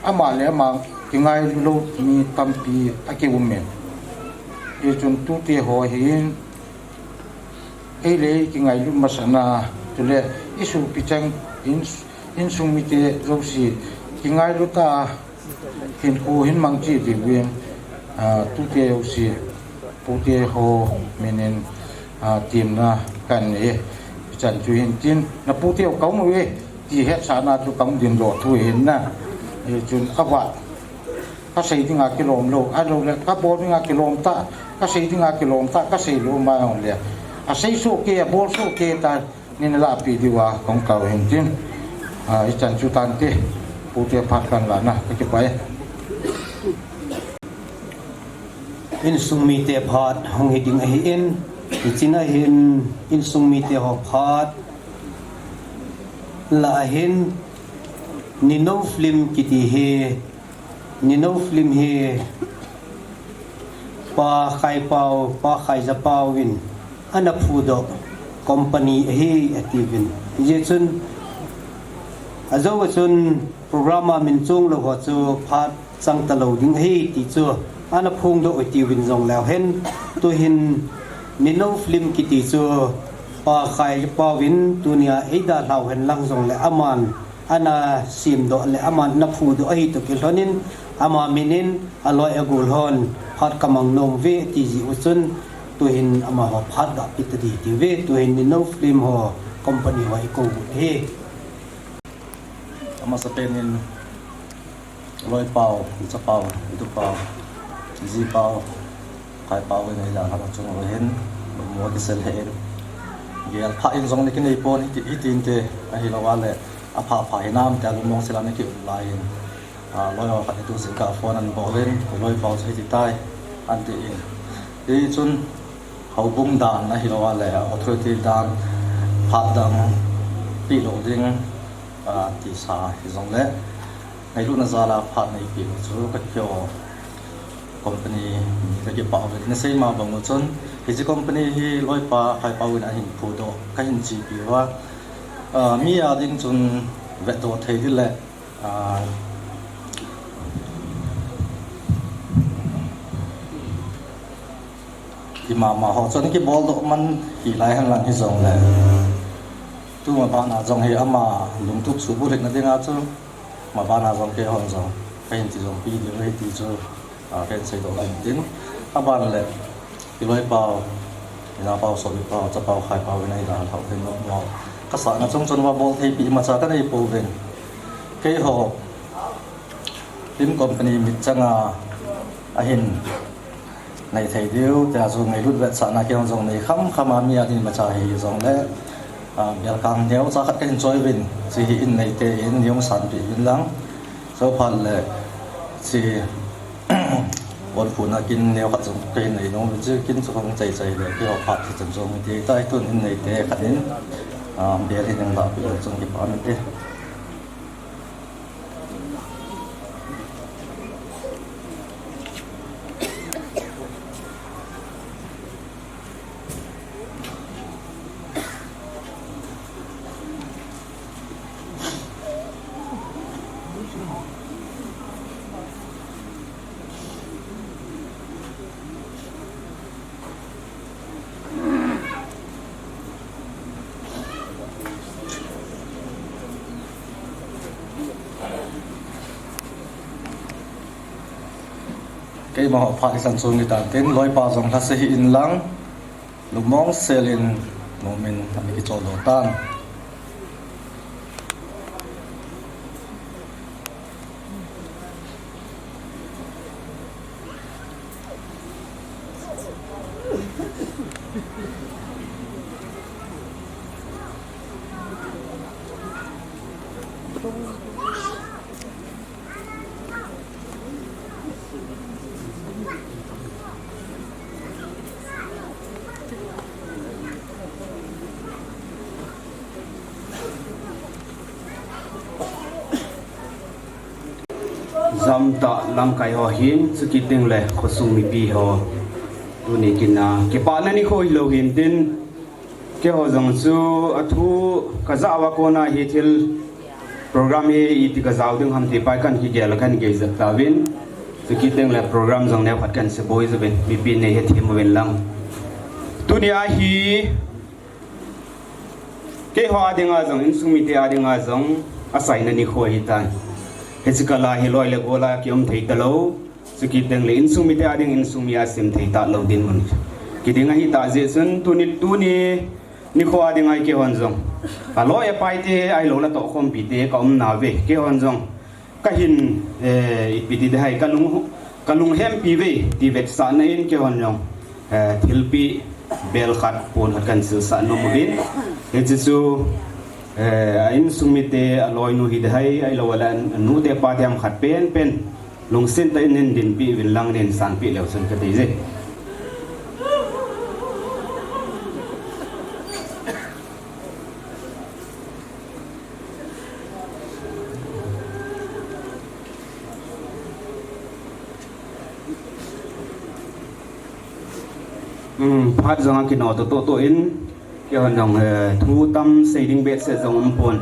ama le ama kingailu lou mi tampi akium in. Hichun tute ho hin, eile kingailut masat na, chule isopi chang in, insung mite jouse kingailu tah a, hinkho hin mang cheh diuvin, ah, tute jouse, pute ho minin, ah, temna kahin nei e. Hichan chu hin tin, na pute ho kaum uve ti hetsahna chu kahung dingdoh thu ahin na. Hichun ava, kasei dinga kilom lou, ahilou le kabol dinga kilom tah, kasei dinga kilom tah, kasei lou ma jong le, asei soh kei, abol soh kei tah, neina lahpeh diuva kahung tao hin tin. Ah, hichan chu tante, pute phat kahin lah na, kakipah e. Insung mite phat hung hi ding ahin, hichea hin insung mite ho phat lah ahin, Ninou film kiti hi, Ninou film hi Pa Khaipao, Pa Khaijapao in ana phudoh company ahi atiuvin. Hijeh chun, ajou a chun program a min chong lou ho chu phat chang talou ding ahi ti chu ana phongdoh atiuvin jong leu hen, tuhin Ninou film kiti chu Pa Khaipao in tunia eidalhau hen lang jong le aman ana semdoh le aman ana phudoh ahi toh kilhonin, ama minin aloi agol hon phat kamang nom uve ti jeh u chun, tuhin amaho phat gapeh ta ding atiuve, tuhin Ninou film ho company ho ikou u ahi. Amasapen in, Loipao, Ichapao, Itupao, Jipao, Khaipao in eidalhau a chun ahin, lungmong kisel hih in. Gelphah in jong nakinei pon, hiti, hitinte, ahilou a le, aphapha hinam tia lungmong sel a nakium lai in. Ah, loi ho khat in tu jingkah phone ahin bol in, Loipao chu hiti tai, ahin tin. Hichun, houbung dan ahilou a le, authority dan, phat dang peh lou ding, ah, tisa hijongle, ngailutna jal a phat neipeh u chu kakihou. Company mi kakipah uvin, nasei ma bang u chun, hiche company hi loipa Khaipau in ahin phudoh, kahin chepi uva. Ah, mi a ding chun vetdoh thei ding le, ah, ima ma ho chun kiboldoh man hilai hen lang hijongle, tuma bana jong hi ama lungtup subulhit na dinga chu, ma bana jong keihon jong kahin ti jong pi ding ahi ti chu, ah, kahin seidoh in tin, aban le, i loipau, i naopau, sopi pau, chapau, Khaipau in ahi dalhau hin mo, kasahna chung chun va bol theipi imacha kanei pouvin. Keiho film company mitchanga ahin nei thei diu tia chu ngailut vetsahna keihon jong nei kham kham a, mi a ding imacha hijongle, ah, belkang neocha khat kahin choi uvin, hiche hi in neite in neihung sanpeh uvin lang. Chuphat le, hiche Onphu na kin neo khat jong kahin nei nom uvin, hiche kin chu kahung chai chai le, keiho phat hi chan jong hiti tai, tun in neite khat in, ah, bel hi nang lahpeh le chun kipa um inte. Keimaho phat hi chan chung hitan tin, loipa jong lhase hih in lang, lungmong sel in, nom in, ana kicholdo tan. Jamtah lamkai ho hin, chukit teng le khosung mipi ho, tuni kin a kipana nikho hilou hin tin, keiho jong chu athu kajah uva kona hi thil program hi iti kajao ding ham ti pa hi kahin kigel a kahin gei jep tauvin, chukit teng le program jong neokhat kahin seboi uvin, mipi nei hethem uvin lang. Tuni a hi keiho a dinga jong, insung mite a dinga jong, asaina nikho ahitan. Hiche kal a hi loi le gol a kium thei talou, chukit teng le insung mite a ding insung mi a sim thei talou dinmun kiding ahitah jeh chun, tuni, tuni nikho a dinga hi keihon jong aloi apai te ahilou le atohkhompi te kaum nauve, keihon jong kahin, eh, ipi ti ding ham, kalung, kalunghempi uve ti vetsahna in keihon jong, eh, thilpeh bel khat pon khat kahin silsah nom uvin. Hiche chu, eh, a insung mite, aloinu hiding ham, ahilou le anu te pa te ham khat penpen lungset tah in neidinpeh uvin lang, neisanpeh leu chun kati je. Um, phat jong akino toh toh in, keihon jong, eh, thu tam sei ding behseh jong umpon,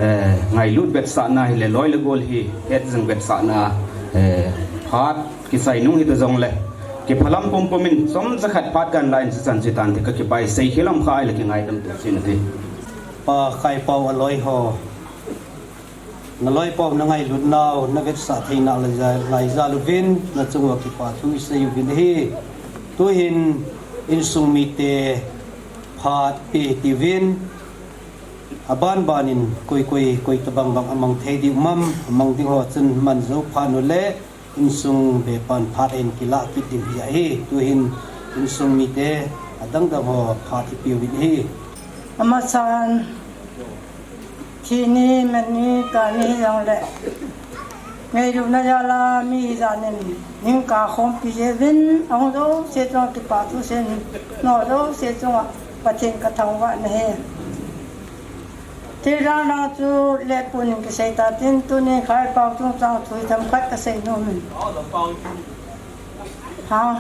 eh, ngailut vetsahna hile loi le gol hi het jing vetsahna, eh, phat kisai nung hita jongle, kiphalam pumpum in, chomcha khat phat kahin la in, chuchan chutan te kakipah e, seikhel um kha ahile kingaidam toh chin ati. Pa Khaipau aloi ho, naloipau nangailutnau navetsah theinau laijal, laijal uvin nachung uva kipa thu isei uvin ahi. Tuhin insung mite phat pe tiuvin, abanban in koi koi, koi tobang bang amang thei diu ham, amang ding ho chun man jou phat uleh, insung bepan phat in kilah kit ding hi ahi. Tuhin insung mite adang dang ho phat ipeuvin ahi. Amasan, thi ni, man ni, ka ni hijongle, ngailutna jal a mi hijat in ningkah khompi jeh uvin, ahung jouse chunga kipa thu seiyin, nao jouse chunga Pathen kathangvah nahi. Thil dang dang chu lepun in kisei tatin, tuni Khaipau chungchang thu themkhat kasei nom in. Hang.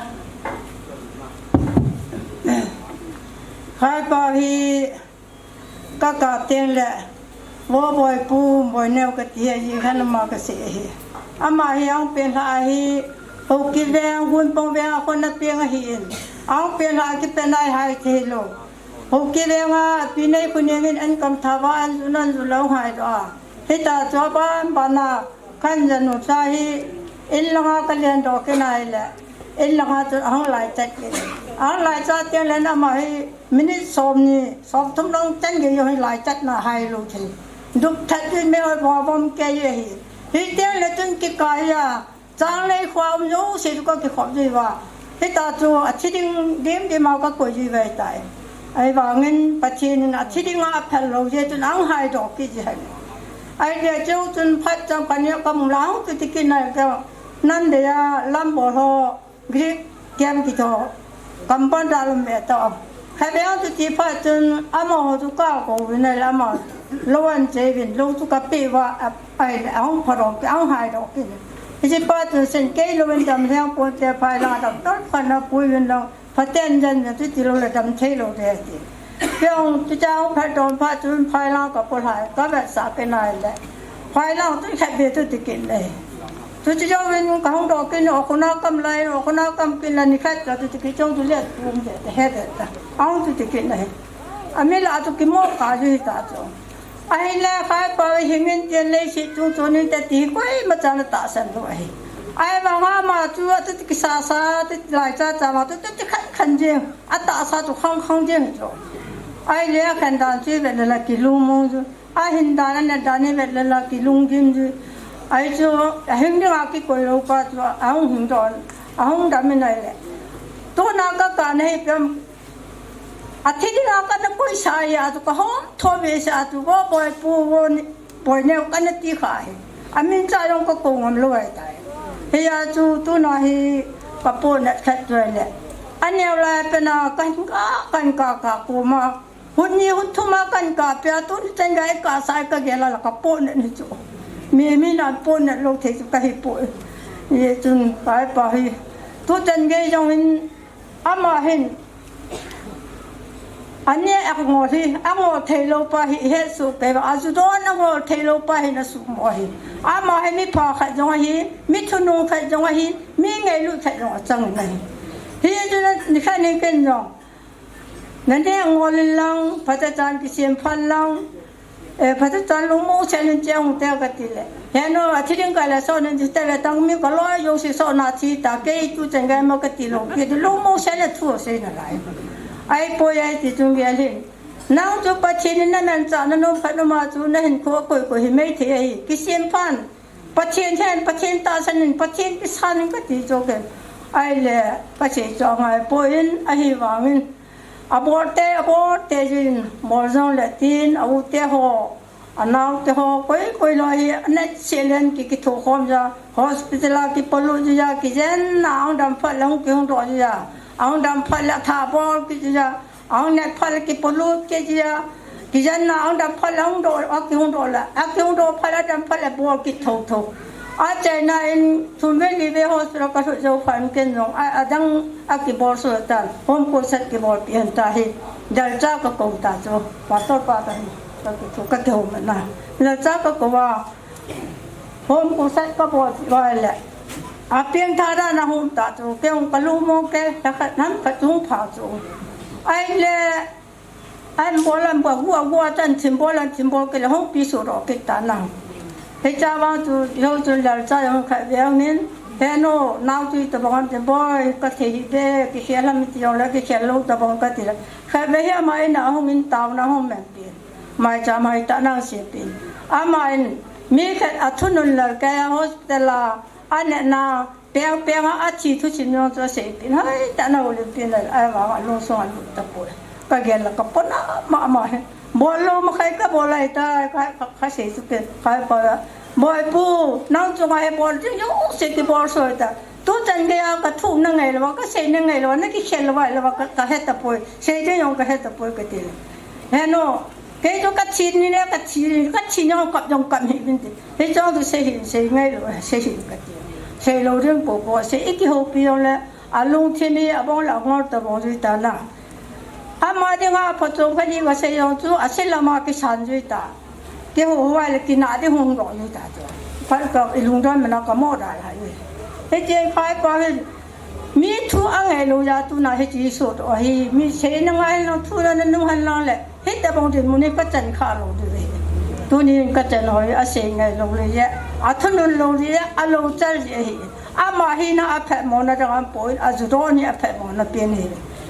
Khai pa hi ka ka teng le, Vo Boi Pu Boi Neo ka ti hi, ji khan ama ka se hi. Ama hi ang pen ha hi, Haokip veng, Gunpong veng a khon a peng ahi in. Ang pen ha ki pen ai hai thei lo. Haokip veng a, pi nei khu ning in an kam tha va an zu nan zu lo hai do a. Hita chu a ban ban a, Khan janu cha hi in langa ka len doh kit nai le, in langa chu ahung lai chat kit. Ahung lai chat teng le ama hi minute som ni, som thum lang chan gei jong hi lai chat na hai lo thei. Dup that in me oi bom bom kei hi. Hi teng le chun kikai a, chang lei khua um jouse chu ka kikhop jui va. Hita chu a thi ding dim dim a ka koi jui ve tai. Ahivangin Pathen in a thi ding a phel lou jeh chun ahung hai doh kit ji ahi. Ahile chun phat chang khat ni ka mu lang chu ti kit nai ka, Namdei a lam bol ho, Greek kem kiti ho, compound a lam me ta. Khat vei ang chu ti phat chun amaho chu ka kou vin ahile ama lou an chei vin, lou chu ka pe va, a, ahile ahung pha doh kit, ahung hai doh kit. Hiche pa chun sen kei lou vin dam lheng pon te, phai lang doctor khat na pui vin lang. Phaten jan na chu ti lou le dam thei lou de ti. Kei hung chu chang phat don phat chun phai lang ka po lai, ka vetsah kit nai le. Phai lang chu khat ve chu ti kit le. Chu chu jong in ka hung doh kit in, o khuna kam lai, o khuna kam kit la ni khat ka chu ti kit chong chu le tum de te he de ta. Ang chu ti kit le. Ami la chu kimo ka ju hi ta chu. Ahile khai pa hing in tien leiset chung chun in te ti koima chan atahsan lou ahi. Ahivang ama chu atu ti kisa sa, atu ti lai cha cha ma, atu ti khan khan jeng, atahsa chu khang khang jeng chu. Ahile akhen dan chu ivet le la kilungmong chu. Ahin dan, aneh dan ivet le la kilunggim chu. Ahi chu, ahing ding a kikoi lou pa chu, ahung hing don, ahung dam in ahile. Tuna ka ka na hi pem, Athi dinga kana koisa a chu kahom tho ve sa chu, Vo Boi Pu, Vo Boi Neo kana ti kha hi. Amin cha jong ka kou ngam lou ahi tai. Hia chu tuna hi ka pohnat khat chu le. Aneo lai pena kan ka, kan ka ka koma. Hun ni hun thum a kan ka pia, tun chan gei ka sai ka gel a la ka pohnat ni chu. Mi, mi nan pohnat lou thei chu ka hi poi. Ye chun kai pa hi. Tu chan gei jong in Ama hin, aneh a ngol hi, angol thei lou pa hi, het suh kei va, ajudon angol thei lou pa hi na suh mo hi. Ama hi mi pha khat jong ahi, mi thunung khat jong ahi, mi ngailut khat jong achang in ahi. Hi chu na, ni khat ni ken jong. Na neh ngol in lang, phatechan kisem phat lang, Eh, phatechan lungmong sel in cheng te ka ti le. Heno, athi ding ka le so nen ti te ve tang mi ka loi jong si so na thi ta kei tu chen gai ma ka ti lou. Kei tu lungmong sel le thu sei na lai. Ahipoi ahi ti chung gel hin. Nang chu Pathen in na manchah na nom khat nom a chu na hinkho koi koi hi mei thei ahi. Kisem phan. Pathen hen, Pathen tahsan in, Pathen kisan in ka ti chu ken. Ahile, ka sei chu angai poi in, ahivangin. Abol te, abol te jin, bol jong le tin, a u te ho, a nao te ho, koi, koi loi hi, a nat se len ki, kitho khom ja, hospital a kipolut ja, kijen na ang dam phat le hung kihung doh ja, ang dam phat le tha bol kit ja, ang nat phat le kipolut kit ja, kijen na ang dam phat le hung doh, a kihung doh le, a kihung doh phat le dam phat le bol kit tho tho. Achaina in thum ve li ve hospital ka lhut jou phat in ken jong a, adang a kibol so ta, home crusade kibol pi hen ta hi, Lalcha ka kou ta chu, pastor pa ta hi, ka kithu ka kihou man na. Lalcha ka kou a, home crusade ka bol pi va le. A piang tha dan a hum ta chu, kei jong ka lungmong kei, ta khat nam ka chung pha chu. Ahile, An bol an bol, hua hua chan thim bol an thim bol kei le hung pi su ro kei ta nang. Hicha vang chu, ho chu Lalcha jong khat ve angin, heno, nao tui tabang an thim bol, ka thei hi ve, kikhel ham ti jong le, kikhel lou tabang ka ti le. Khat ve hi ama in a hung in tao na hung men pi. Mai cha mai ta nang si pi. Ama in, mi khat a thunun lal kei a hospital a, Aneh na, peng peng a, athi thusim jong chu asei pin, hai, ta na ulim pin la, ahivang a lungsung a lut tapoi. Ka gel la ka pona mama hi. Bol lou ma khai ka bol lai ta, ka, ka, ka sei chu ken, khai pa la. Boi Pu, nang chunga hi bol jing jouse kibol soi ta. Tu chan gei a ka thu na ngai lou, ka sei na ngai lou, na kikhel lou, lou ka, ka he tapoi. Sei jing jong ka he tapoi ka ti. Heno, Kei chu ka thi ni le ka thi, ka thi ni kap jong kap hi vin ti. Hiche chu sei hin sei ngai lou, sei hin ka ti. Sei lou ding popo, sei i kihoupi jong le, Alungthim hi abang la ngol ta bang jui ta na. Ama dinga phachom khat hi kasei jong chu, ase lama kisan jui ta. Kihou hou le kinah ding hung lou ta chu. Phat ka ilungdon mana kamo da la hi. Hiche phai pa hi mi thu angai lou ja tuna hiche sot ahi. Mi seina ngai lou thu na nung han lang le. Hitabang dinmun hi kachan kha lou diu ahi. Tunin kachan hoi asei ngai lou le je. Athunun lou le je, alou chal je ahi. Ama hina aphatmona dang ampoi, ajudon hi aphatmona pen ahi.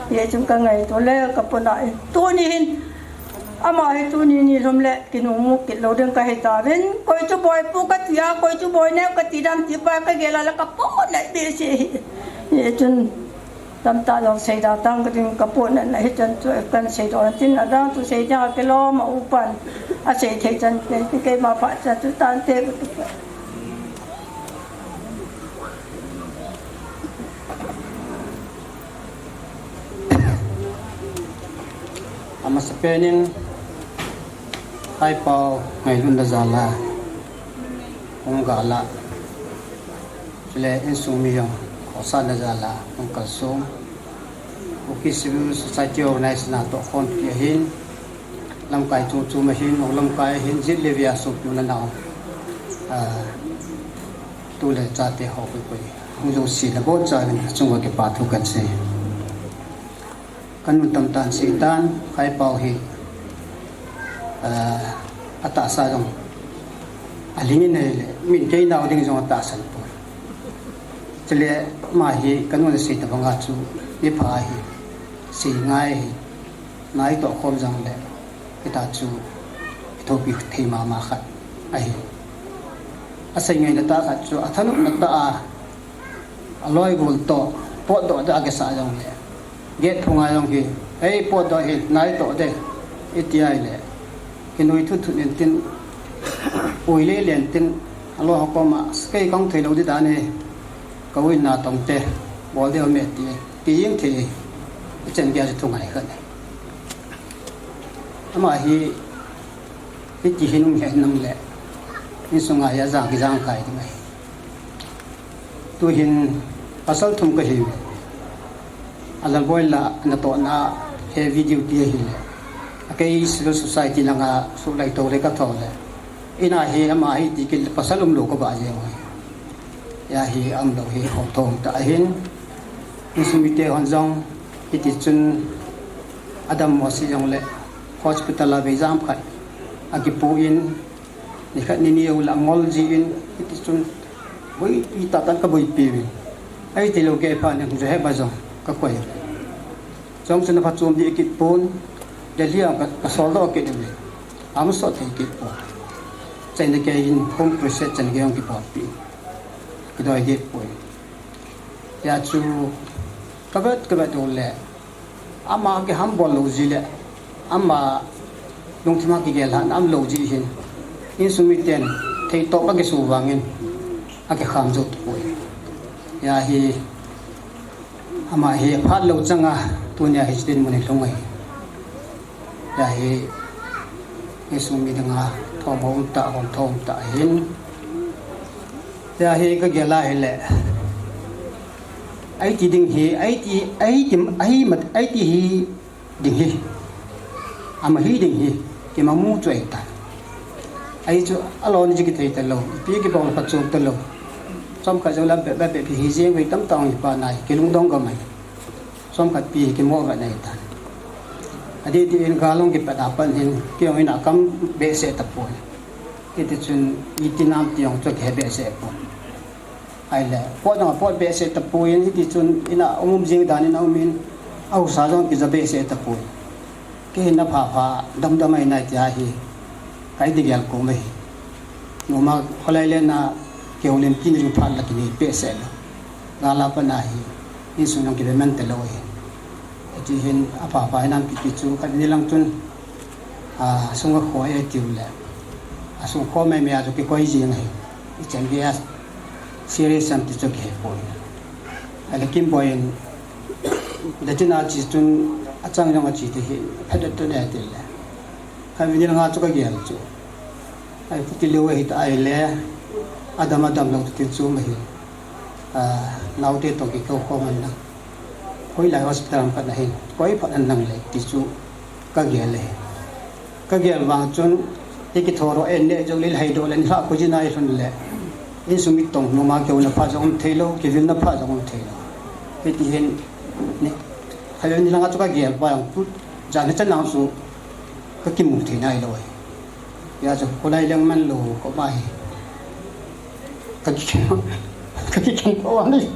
Hijeh chun kangaito le kapona e. Tuni hin, ama hi tuni nilhum le kinungmu kit lou ding kahi tauvin. Koi chu boipu kati a, koi chu boineu kati dam ti pa kagel a le kapona behseh ahi. Hijeh chun tamtah jong seida tang kading kapona na hichan chu kan seidoh tin adang chu sei ding a kilom a upan asei thei chan keima phat chan chu tante kati. Amasapen in Khaipao ngailutna jal a hung gal a, chule insung mi jong khohsahna jal a hung kalsong, Kuki Civil Society Organization a tohkhompi ahin, lamkai chom chom ahin, lamkai ahin, jet le vei a sopi u le nao, ah, tu le chate ho koi koi hung jouse nabonchauvin achunguva kipa thu kasei. Kanu tamtah in seitan, Khaipao hi, ah, atahsa jong alhingin ahile, min kei nao ding jong atahsan poi. Chule ama hi kanun asei tabanga chu mipha ahi, sei ngai ahi, nai tohkhom jongle, hitia chu ithopi thei mama khat ahi. Asei ngaina tah khat chu athanopna tah a, aloi gol toh potdoh ding akisah jongle, gate phunga jong hi, ei potdoh hi nai toh de, iti ahile, kinui thut thut intin, ui le len tin, aloi ho koma, kei kahung thei lou ding dan hi, ka u in natong te, bol ding aume ti, ti jeng thei, ichan gei a chu thu ngai khat. Ama hi, hiti hin um het nang le, insunga hi ajang kijang kai ding ahi. Tuhin pasal thum kahiuve. Alalboi la natohna heavy duty ahile, akei civil society langa suhlai tou le kathou le, ina hi ama hi tikit le pasal umlou kabah jeng uve. Hia hi aumlou hi houthom tah ahin, insung mite hon jong hiti chun adammo se jongle hospital a veijam khat akipu in, nikhat nini jou le angol jin, hiti chun boipi tahtah in kaboipi uvin. Ahiti lou kei phat in Jehova jong kakoi uve. Chujong chun aphachom ding kit pon, Delhi a ka, kasoldoh kit uve. Amasot thei kit pon. Achaina keiyin Home Crusade chan gei jong kibolpi, kidoi kit poi. Hia chu kavet kavet u le, ama kihambol lou ji le, ama lungthim a kigel lhahna umlou ji hin, insung miten theitop akisu vangin akikham jou tapoi. Hia hi ama hi phat lou changa tunia hiche dinmun hi lhung ahi. Hia hi insung mi dinga thommo umtah, houthom tah ahin. Hia hi kagel a hile, aiti ding hi, aiti, aiti, ahi mat, aiti hi ding hi, ama hi ding hi, kimamu chu ahitai. Ahi chu alon ji kithei talou, ipi kibol le phachom talou. Chomkhat jongle bep bep bep hi jeng uve, tamtah hung hi pa nai, kilungdong gam ahi. Chomkhat pi hi kimo vet ahitan. Adih dih in gal hung kipat a pat hin, kei jong ina kam behseh tapoi. Hiti chun iti nam ti jong chu kihe behseh poi. Ahile, pot jong apot behseh tapoi, hiti chun ina um um jeng dan in aumin, ahusa jong kija behseh tapoi. Kei hin apha pha damdam ahi nai tia hi, ka idih gel kom ahi. Noma kholai le na kihoulim kit jong phat la kinei behseh lou. Gal a pat na hi, insung jong kibe man talou ahi. Hiti hin apha pha hinam kiti chu, khat ni lang chun, a, sunga kho e tiu le, asung kho mai mai a chu kikoi jeng ahi. Ichan gei a serious am ti chu kihe poi. Ahile Kimboi in, Latin a che chun, achang jong ache te hi, phat a tun e ti le. Khat ni langa chu kagel chu. Ahi, kiti lou ahi ta ahile, adam adam lou tin chu ma hi. A, naote toh kikou khom man lang. Hoilai hospital ham khat ahin, koi phat anangle ti chu kagel e. Kagel vang chun, ikithou doh in neh jou le, hei doh le, nilhah khu jin a ilhun le, insung mi tong noma kihouna phat jong um theilou, kivilna phat jong um theilou. Hiti hin, ni, khatvei nilanga chu kagel pa jong chu, jan hichan lang chu kakimu thei nailou ahi. Hijeh chun, kholai leng manlou, koma hi. Kakikhen, kakikhen pa vang ni.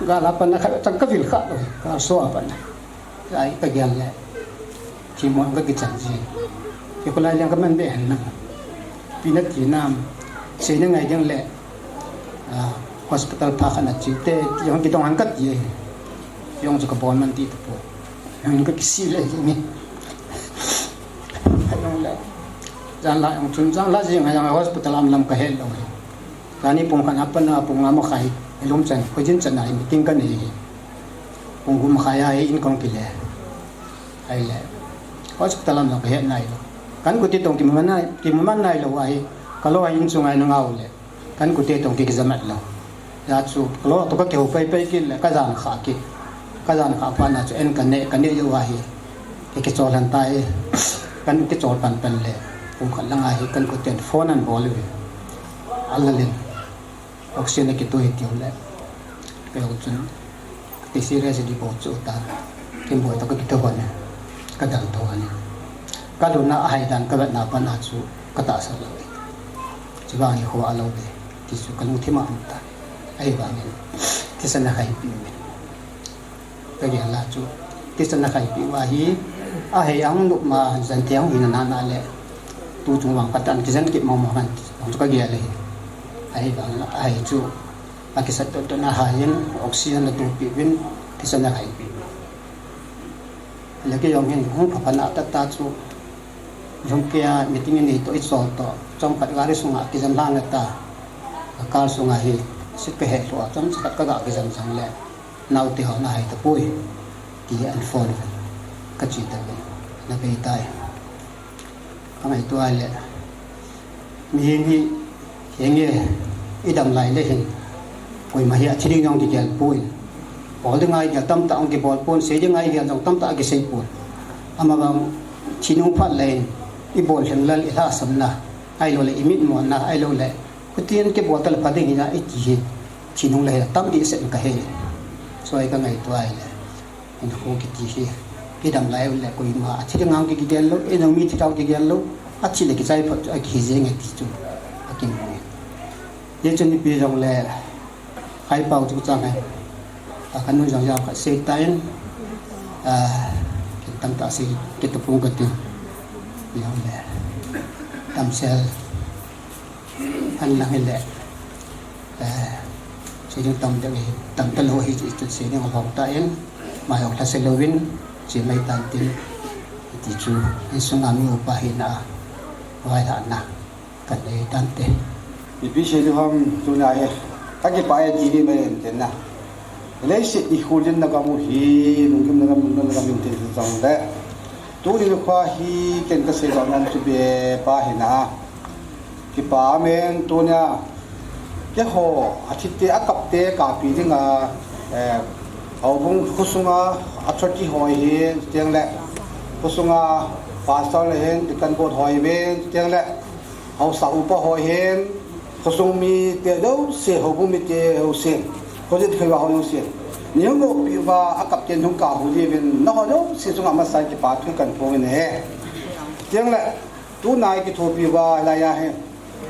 Gal a pat na khat chang kavil khalou, gal so a pat na. Ai kagel le. Themmo kakichan ji. Kei kholai leng kaman be hen na. Ipi nati nam. Seina ngai ding le. Ah, hospital pha khat nache te, jong kidong han kati e. Jong chu kabol man ti tapou. Jong kakisih le jing e. Jong le. Janla jong chun, janla jing a jong hospital a um lam kahet lou e. Kani pung khat a pat a pung nga makhai, ilum chan, khojin chan a meeting kanei e. Pung gup makhai a hi in kahung kile. Ahile. Hospital a um lam kahet nailou. Kan kut te tong kimu man nai, kimu man nailou ahi. Kalou a in chunga ina ngau le. Kan kut te tong ki, kijamat lou. Hijeh chun, kalou toh kakihou pai pai kit le, kajan kha kit. Kajan kha phat na chu en kaneh, kaneh jou ahi. Ki, kichol han tai. Kan kichol pan pan le. Pung khat lang ahi, kan kut ten phone anabol uve. Alalin. Oxygen akitoi tiu le. Kei jong chun. Ti serious di bou chu ta. Kin boi toh kakitho hon e. Kadal tho hon e. Kalhun a ahai dan kavet na pat na chu katahsan lou e. Chuvang hi kho alou e. Ti chu kalungthim a um ta. Ahivangin. Thisan akhaipi uve. Kagel a chu. Thisan akhaipi uva hi. Ahei ang nop ma jan te ang hina na na le. Tu chung vang katan kijen kit mong mong han. Jong chu kagel ahi. Ahivang la, ahei chu. Akisat toh toh na ahin, oxygen atohpi uvin, thisan akhaipi. Le kei jong hin, hung pha pha na tah tah chu, jong kei a meeting inei toh, ichol toh, chomkhat gari sunga kijam lhang ta, ka car sunga hi, seat kahe lhu a, chomkhat kaga kijam jang le, naote ho nahai tapoi, ti an phone, kache ta le, nabei tai. Kangaito a le, mihem hi, henge, idam lai le hin, koima hi athi ding jong kigel poi. Bol ding a igel tamtah jong kibol pon, sei ding a igel jong tamtah kisei pon. Amavang, thi nung phat le hin, ibol lhing lal, ilhahsamna, ahilou le, imitmona, ahilou le, khutin kibol ta le pha ding hina, iti hi, thi nung le hin, tampi seh kahe. Chua hi kangaito a le. Hinkho kiti hi, kidam lai u le koima, athi ding a kigel lou, inung mi thi ding a kigel lou, athi le kichai phat chu akihi jeng e ti chu, akimu e. Hichun ipi jong le, khai pau chu chang e. A kanu jong jong kasei tan, a, kitam ta sei, kitapung kati. Jong le, tamsel. An lang hile, eh, sei ding tam ding hi, tam talou hi, chu sei ding alhom tan, mai jong lhase louvin, che mai tan tin, ti chu, insunga mi upa hina, vailhahna, kanei tante. Ipi sei ding ham, tuna hi, kakipah e ti hi mai en tin na. Leiset hi khuljin na kamu hi, lunggim na kamu na kamu tin jong le. Tuni nikho hi ken kasei doh nom chu bep ahi na. Kipa amen tunia. Keiho, athi te, akap te, kapi dinga, eh, houbung khosunga, authority ho hin, chuteng le, khosunga, pastor le hin, deacon board ho hin, chuteng le, haosa upa ho hin, khosung mite jouse, houbung mite jouse, khojin khoi uva ho jouse. Neihin lopi uva, akap ten hung kahu jiuvin, nangho jouse chunga masa kipa thu kahin phong in ahi. Chuteng le, tuna kithopi uva, hilai a hi.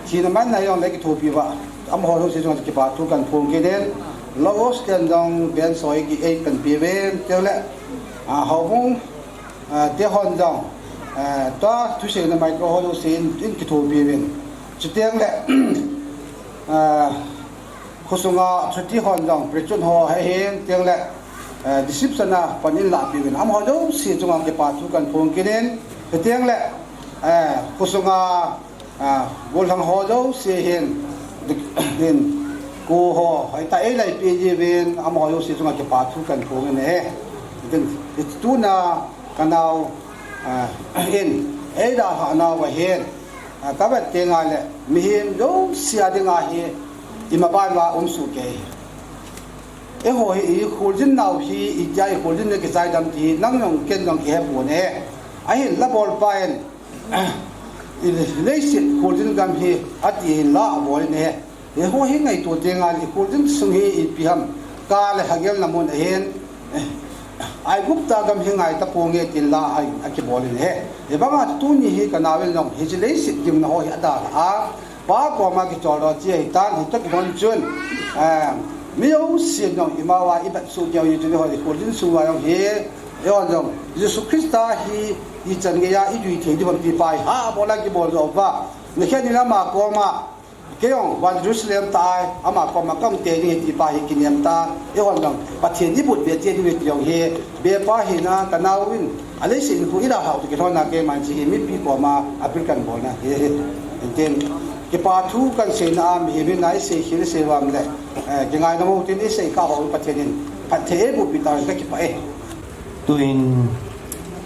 Thina man na jong le kithopi uva. Amaho jouse chunga kipa thu kahin phong kit in. Logos ten jong ben soi ki ei kahin pe uvin, chuteng le, ah, houbung, ah, te hon jong, ah, tua thuseina mai ko ho jouse in, in kithopi uvin. Chuteng le, ah, khosunga chuti hon jong, preaching ho hi hin, chuteng le, eh, reception a pan in lahpi uvin. Amaho jouse chunga kipa thu kahin phong kit in, chuteng le, eh, khosunga, eh, gollhang ho jouse hin, hin, ko ho, hoi ta ei laipi jiuvin, amaho jouse chunga kipa thu kahin phong in ahi. Tin, tuna, kanao, ah, in, ei dalhah nau ahin, ah, kavet teng le, mihem jouse a dinga hi, Ima bai ma um su ke. Eiho hi i kholjin nau hi, itia i kholjin na kichai dam ti, nang jong ken jong kihe pon e. Ahin la bol pa in, i leiset kholjin gam hi, ati hin la abol in e. Eiho hi ngaito teng a i kholjin sung hi ipi ham, ka le hagel na mun ahin, Aigupta gam hi ngai ta ponge tin la a, akibol in e. Hibanga tuni hi ka nauvin jong, hiche leiset ding na ho hi adalha a. Pa koma kichol doh chi ahitan, hitoh kilhon chun, eh, mi jousen jong ima uva i bat soh keu hi chu eiho i kholjin sung uva jong hi, eiho jong Jesu Christa hi ichan geiya i jui thei diu ham ti pa hi ha bol a kibol jo uva. Nikhat nin ama koma, kei jong van Jerusalem ta a, ama koma ka um tei ding ahi ti pa hi kinem ta, eiho jong Pathen i but be tei diu ahi ti jong hi, be pa hina ka nauvin, a leiset in khu i dalhau toh kilhon a keiman hiche hi mipi koma appeal kahin bolna ahi. Hiti hin, kipa thu kahin seina a mihem hina i seikhel i sei uvam le, eh, kingaidam u tin i sei kha ho Pathen in phatthei eiboh pi tauhen, kakipah e. Tuin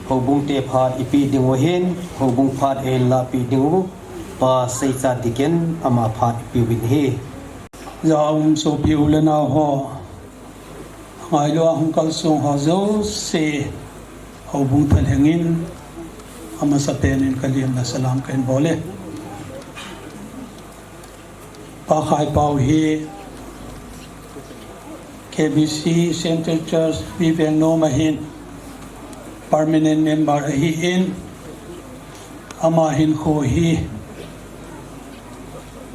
houbung te phat i pe ding u ahin, houbung phat eila pe ding u, Pa Seichat Diken ama phat i pe uvin ahi. Jaum sopi u le nao ho, ngailu a hung kalsong ho jouse, houbung thalheng in, amasapen in ka liamna salam kahin bol e. Pa Khaipau hi K B C Central Church Vivengnom a hin permanent member ahin, ama hinkho hi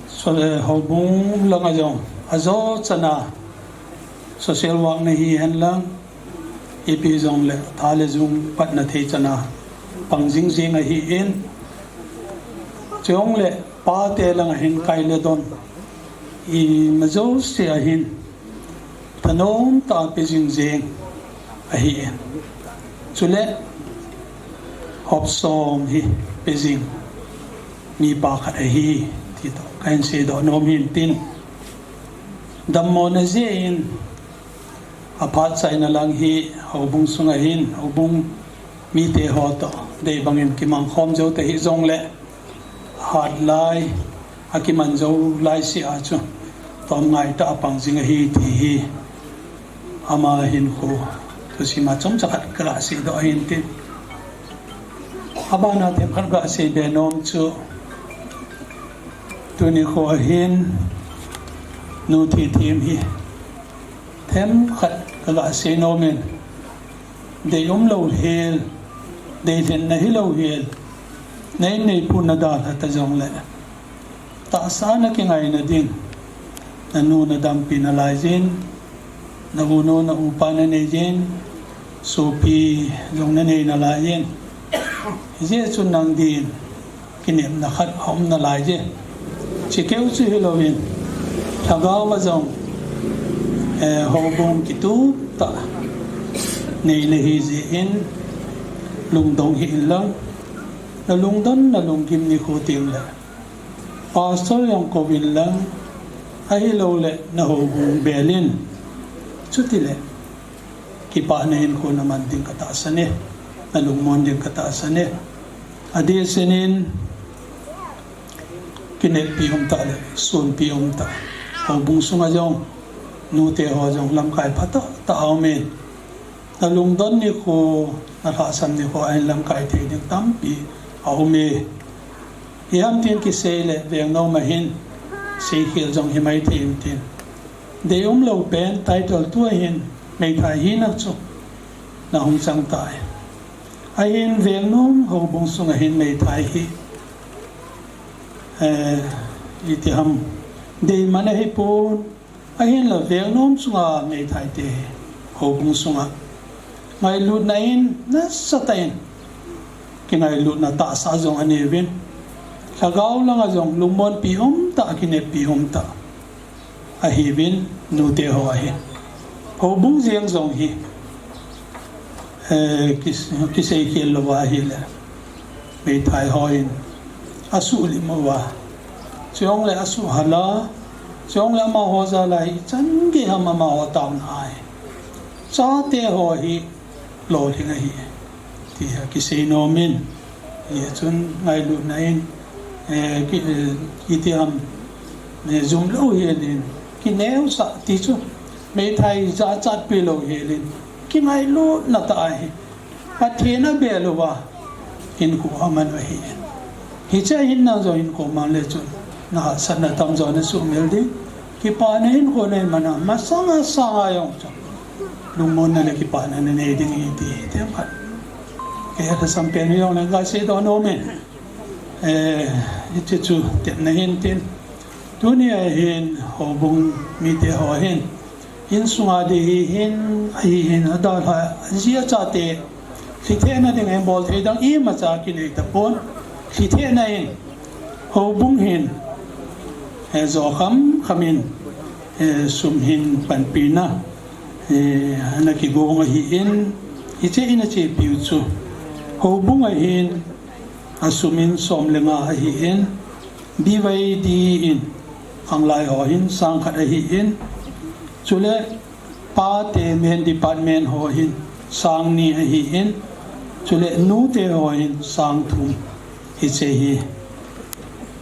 so-, eh, houbung langa jong ajo chana social work na hihen lang, ipi jongle tha le jung patna thei chana pang jingjing ahin, chujongle pate langa hin kai le don ima jouse a hin thanom tah a pe jingjing ahin, chule hop som hi pe jing mipa khat ahi ti toh kahin seidoh nom hin tin, dammona jeh in aphat chaina lang hi houbung sunga hin, houbung mite ho toh dei bangin kimang khom jou ta hijongle, hat lai, akiman jou lai seh a chu tomngai tah a pang jing ahi ti hi ama hinkho thusim a chomcha khat ka ga seidoh ahin tin, abana themkhat ga seibe nom chu, tuni kho a hin nu thi them hi themkhat ka ga sei nom in, dei umlou hel, deilhenna hilou hel, na in na ipun na dalha ta jongle, tahsa na kingaina ding, na nu na dampi nalai jin, na unu na upa na nei jin, sopi jong na nei nalai jin, hijeh chun nang din kinepna khat aum nalai je. Chukeu chu hilouvin, lhagao a jong, eh, houbung kitup tah nei nahi jeh in, lungdong hih in lang, na lungdon na lunggim nikho tengle pastor jong kouvin lang, ahiloule na houbung bel in, chutile kipana hinkho na man ding ka tahsan e, na lungmon ding ka tahsan e. Adehset in, kineppi umtah le sonpi umtah, houbung sunga jong nute ho jong lamkai phatah tah aume. Na lungdon nikho, na lhahsam nikho a hin lamkai thei ding tampi aume. Iham tin kisei le Vengnom a hin seikhel jong himai thei intin, dei umlou pen title tua hin meithai hina chu na hung chang tai. Ahin Vengnom houbung sunga hin meithai hi, eh, itiham, deiman ahipon, ahinla Vengnom sunga meithai te houbung sunga ngailutna in nasatah in kingailutna tahsa jong aneuvin, lhagao langa jong lungmonpi umtah, kineppi umtah ahiuvin, nute ho ahi. Houbung jeng jong hi, eh, kis-, kiseikhel louva ahile meithai hon asuhlim uva, chujongle asuhhal a, chujongle amaho jal a hi chan gei ham amaho taona ahi. Chate ho hi lolhing ahi, tia kisei nom in, hijeh chun ngailutna in, eh, ki, eh, itiham, Jumlou helin, kineosah ti chu, meithai jachat pelou helin, kingailutna tah ahi. Pathen abel uva hinkho aman u ahi. Hiche hinna jong hinkho mang le chun, nahahsatna tamjo nasuhmil ding. Kipana hinkho neiman a, masanga sanga jong chu lungmonna le kipana nanei ding ahi ti, ti khat. Kei lhasam pen jongle kaseidoh nom e. Eh, hiche chu tepna hin tin. Tunia hin houbung mite ho hin, insunga ding hihin, ahihin, adalhah, aji achate lhithehna ding, abol thei ding imacha kinei tapon. Lhithehna in, houbung hin, eh, jo khamkham in, eh, sum hin panpina, eh, ana kigong ahin, hiche in achepiu chu houbung ahin, asum in som le nga ahin, B Y D in khanglai ho hin sang khat ahin, chule pate main department ho hin sang ni ahin, chule nute ho hin sang thum. Hiche hi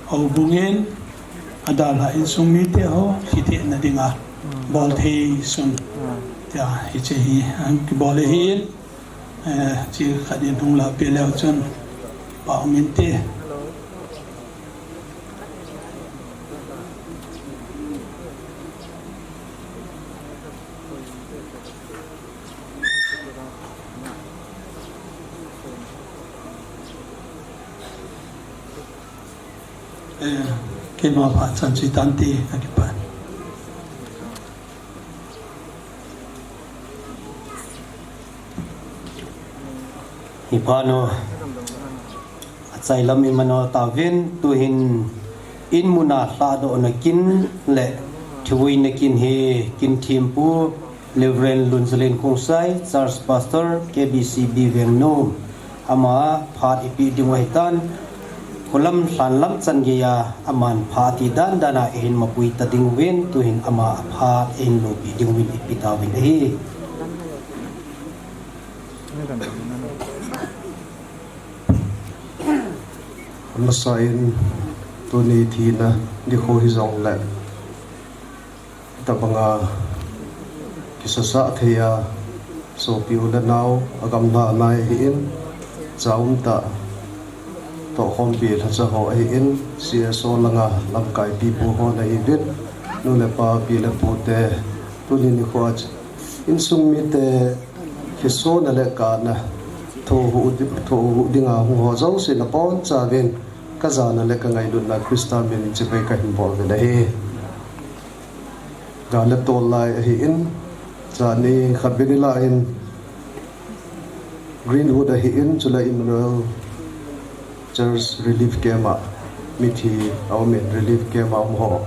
houbung in adalhah insung mite ho lhithehna dinga bol thei sun tia hiche hi ana kibol ahin, eh, chi khat in hung lah peh leu chun pha um inte. Eh, keima phat chan chu hitante, kakipah e. Hi phat nu, achai lam iman u tauvin, tuhin in muna lhahdohna kin le thuvuina kin hi kin thempu Reverend Lunzalen Khongsai, Church Pastor, K B C B Vengnom, ama phat ipeh ding u ahitan, kholam lhanlam chan geiya aman phat ati dan dan a eihin mapui ta ding uvin, tuhin ama phat eihin lopi ding uvin ipi tauvin ahi. Amasa in tuni thina nikho hijongle, tabanga kisasa thei a, sopi u le nao, agamla nai ahin, cha umtah, tohkhompi lhacha ho ahin, C S O langa lamkai pipu ho ahiuvin, nu le pa, pi le pute, tuni nikho a insung mite, kisona le kana, thoh hu di-, thoh hu dinga hung ho jouse nabonchauvin, kajana le kangailutna Christa min in chibai kahin bol uvin ahi. Gal le tol lai ahin, jani khat vanilla in Greenwood ahin, chule Emmanuel Church Relief Camp a mithi aumin, relief camp a um ho.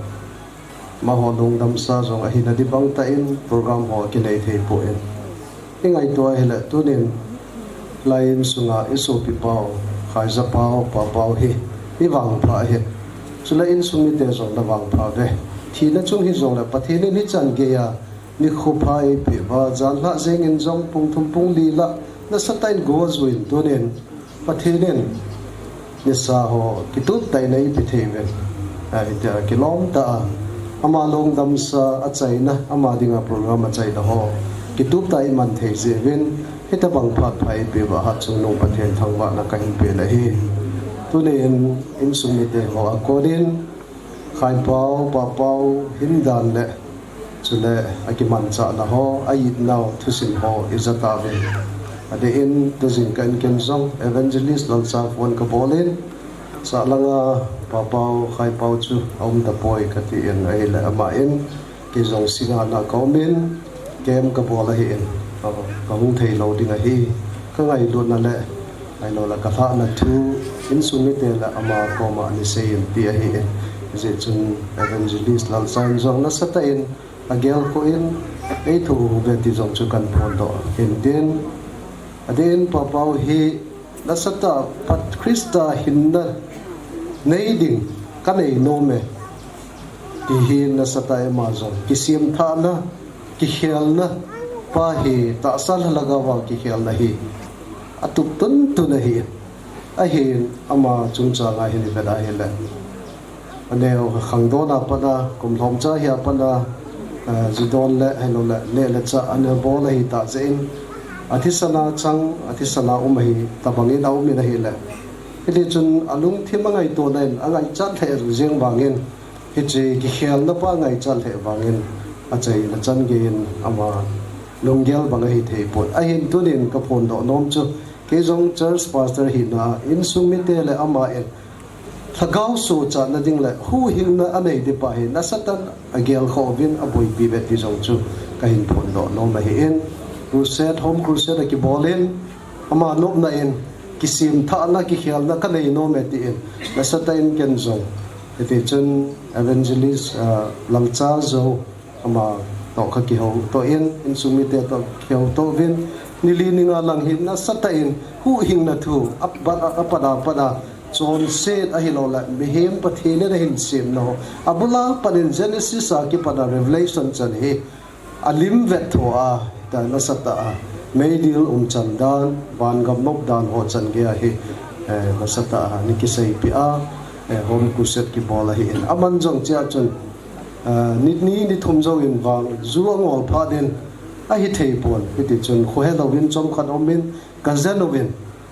Amaho lungdamsa jong ahina ding bang tah in program ho akinei thei poi. Ingaito ahile tunin lai insunga isopi pau, Khaija pau, Pa pau hi ivangpha ahi. Chule insung mite jong navangpha uve. Thina chung hijongle Pathen in hichan geiya nikho pha eipeh uva, janhi jengin jong pung thum pung li lah nasatah in go ajuiyin tunin Pathen in nisa ho kitup tah in eipe thei uve. Ahi tia kilom tah a, ama lungdamsa achaina, ama dinga program achaina ho kitup tah a iman thei jeh uvin, hitabang phat pha eipeh uva Hatchungnung Pathen thangvahna kahin pe ahi. Tunin insung mite ho a konin, Khai pau, Pa pau, hindan le, chule akimanchahna ho, a-itnau thusim ho ija tauvin. Adeh in, tujing ka-in ken jong, Evangelist Lalcha phone kabol in, sahlanga Pa pau, Khai pau chu aum tapoi katin, ahile aman, kei jong Singngat a kaumin, camp kabol ahin, kahung thei lou ding ahi, kangailutna le, ahilouleh kalhahna thu, insung mite le ama koma naseiyin ti ahin. Hijeh chun Evangelist Lalcha in jong nasatah in, agelkhoh in, eithoh uve ti jong chu kahin phondoh ahin tin. Adeh in Pa pau hi, nasatah a Pat Christa hinna nei ding kanei nom e. Ti hi nasatah a ama jong kisemthahna, kikhelna, pa hi tahsa lhagao a kikhelna hi atup tuntun ahi. Ahin ama chungchang a hin ivet a ahile, Aneo khangdon a pat a, kum lhomcha hi a pat a, eh, jidon le, helou le, neh le chah ana bol ahi tah jeh in, athisan a chang, athisan a um ahi tabang in aum in ahile. Hiti chun alungthim angaitona in angaichat lheh jeng vangin, hiche kikhelna pa angaichat lheh vangin, achaina chan gei in ama lunggel bang ahi thei pon. Ahin tunin kaphondoh nom chu, kei jong church pastor hina a, insung mite le ama in, lhagao sochatna ding le huhhingna anei ding pa hi nasatah in agelkhoh uvin aboipi uve ti jong chu kahin phondoh nom ahin, crusade, home crusade akibol in, ama nopna in, kisemthahna, kikhelna kanei nom e tin, nasatah in ken jong, hiti chun evangelist, ah, Lalcha Zo, ama toh kakihoutoh in, insung mite toh kihoutoh uvin, ni li ni nga lang hi nasatah in huhhingna thu, apat a, apat a, apat a, chonset ahilou le, mihem Pathen in ahin semna ho, abul a pat in Genesis a kipat a Revelation chan hi alim vet tho a, ta nasatah a, meidil umchan dan, vangam nop dan ho chan gei ahi, eh, nasatah a ana kiseipeh a, eh, home crusade kibol ahin. Aman jong chia chun, eh, ni ni, ni thum jou in vang, ju angol phat in, ahi thei pon, hiti chun khohelou in chomkhat aum in, kajen uvin,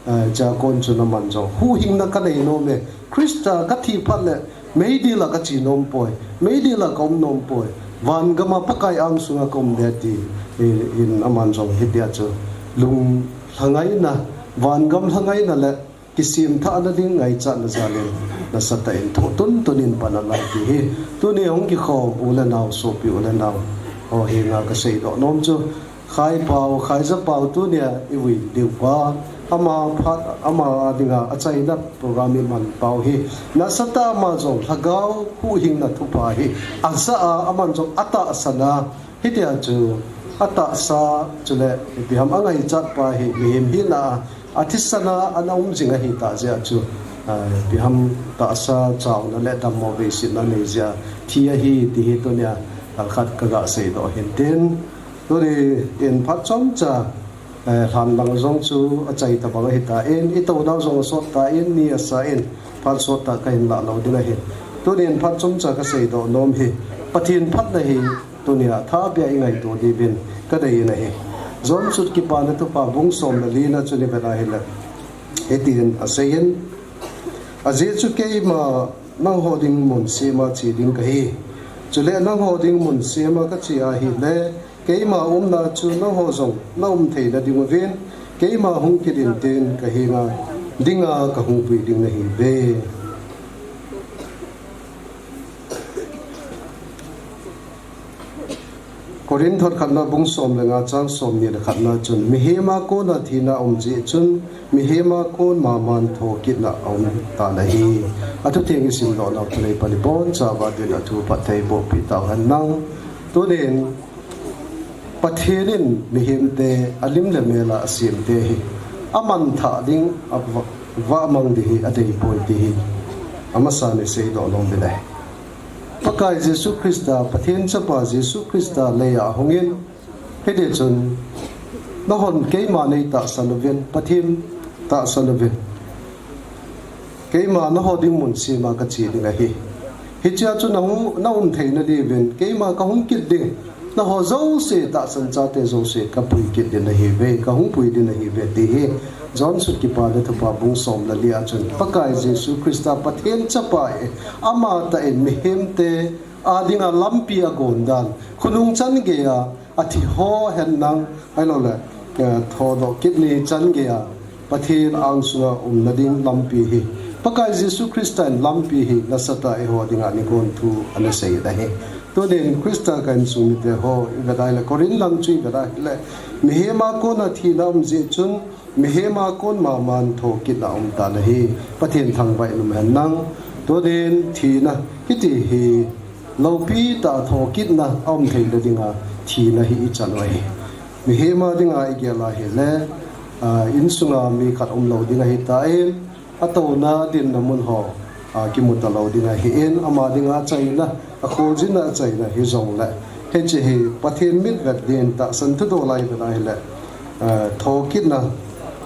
eh, chakon chun aman jong, huhhingna kanei nom e, Christa kathi phat le, meidil a kache nom poi, meidil a kaum nom poi, vangam a Pakai angsunga kaum ding ti, eh, in aman jong hitia chu, lunglha ngaina, vangam lha ngaina le, kisemthahna ding ngaichatna jal in, nasatah in thoh tuntun in pan alai ti hi, tuni hung kikhom u le nao, sopi u le nao ho henga kaseidoh nom chu, Khaipau, Khaijapau tunia ivui diu pa, ama phat, ama dinga achaina program iman pau hi, nasatah a ama jong lhagao huhhingna thupha hi ajah a, aman jong atahsan a, hitia chu atahsa, chule ipi ham angaichat pa hi mihem hina a, athisan a ana um jing ahi tah jeh a chu, ah, ipi ham tahsa chauna le dammo veisetna nei jeh a thi ahi ti hi tunia, ah, khat kaga seidoh hintin. Tuni in phat chomcha, eh, lhan lang jong chu achai tabang ahitan, itounau jong asot tan, ni asa in, phat sottah kahin lah lou ding ahi. Tuni in phat chomcha kaseidoh nom hi, Pathen phatna hi tunia thapia ingaito diuvin kadei in ahi. John sut Kipana Thupha bung som le lina chu ivet a hile, hitin aseiyin, ajeh chu keima nangho ding mun sema che ding kahi. Chule nangho ding mun sema kache ahile, keima umna chu nangho jong naum theina ding uvin, keima hung kit intin kahenga dinga kahung pui ding nahiuve. Korinth khatna bung som le nga chang somni le khatna chun, mihem a kona thina aum jeh chun, mihem a kon maman thokitna aum tan ahi. Athutheng isimdoh nau thulei pali bonchauva din athu phattheiboh peh tauhen lang. Tunin, Pathen in mihemte alim le mel a asemte hi, amanthah ding, avah, vahmang ding hi adeipoi ti hi, amasan iseidoh nom ding ahi. Pakai Jesu Christa, Pathen Chapa Jesu Christa leiya ahungin, hiti chun, nahon keima neitahsan uvin, Pathen tahsan uvin. Keima naho ding mun sema kache ding ahi. Hichea chu nahung, naum theina diuvin, keima kahung kit ding. Naho jouse tahsan chate jouse kapui kit ding nahiuve, kahung pui ding nahiuve ti hi. John sut Kipana Thupha bung som le lia chun, Pakai Jesu Christa Pathen Chapa e, amatah in mihemte adinga lampi agon dan, khonung chan geiya, athi ho hen lang, ahilou le, eh, thodoh kit ni chan geiya, Pathen angsunga umna ding lampi hi, Pakai Jesu Christa in lampi hi nasatah a eiho dinga ana gon thu ana sei ahi. Tunin Christa ka insung mite ho, ivet a hile Korin lang chu ivet a hile, mihem a kona thina aum jeh chun, mihem a kon maman thokitna aum tan ahi. Pathen thangvah in um hen lang. Tunin thina, hiti hi, loupi tah thokitna aum theina dinga thina hi ichan u ahi. Mihem a dinga igel a hile, ah, insunga mi khat umlou ding ahitan, atouna dinna mun ho, ah, kimu talou ding ahin, ama dinga achaina, akholjinna achaina hijongle, hiche hi Pathen mitvet din tahsan thudol a ivet a hile, ah, thokitna,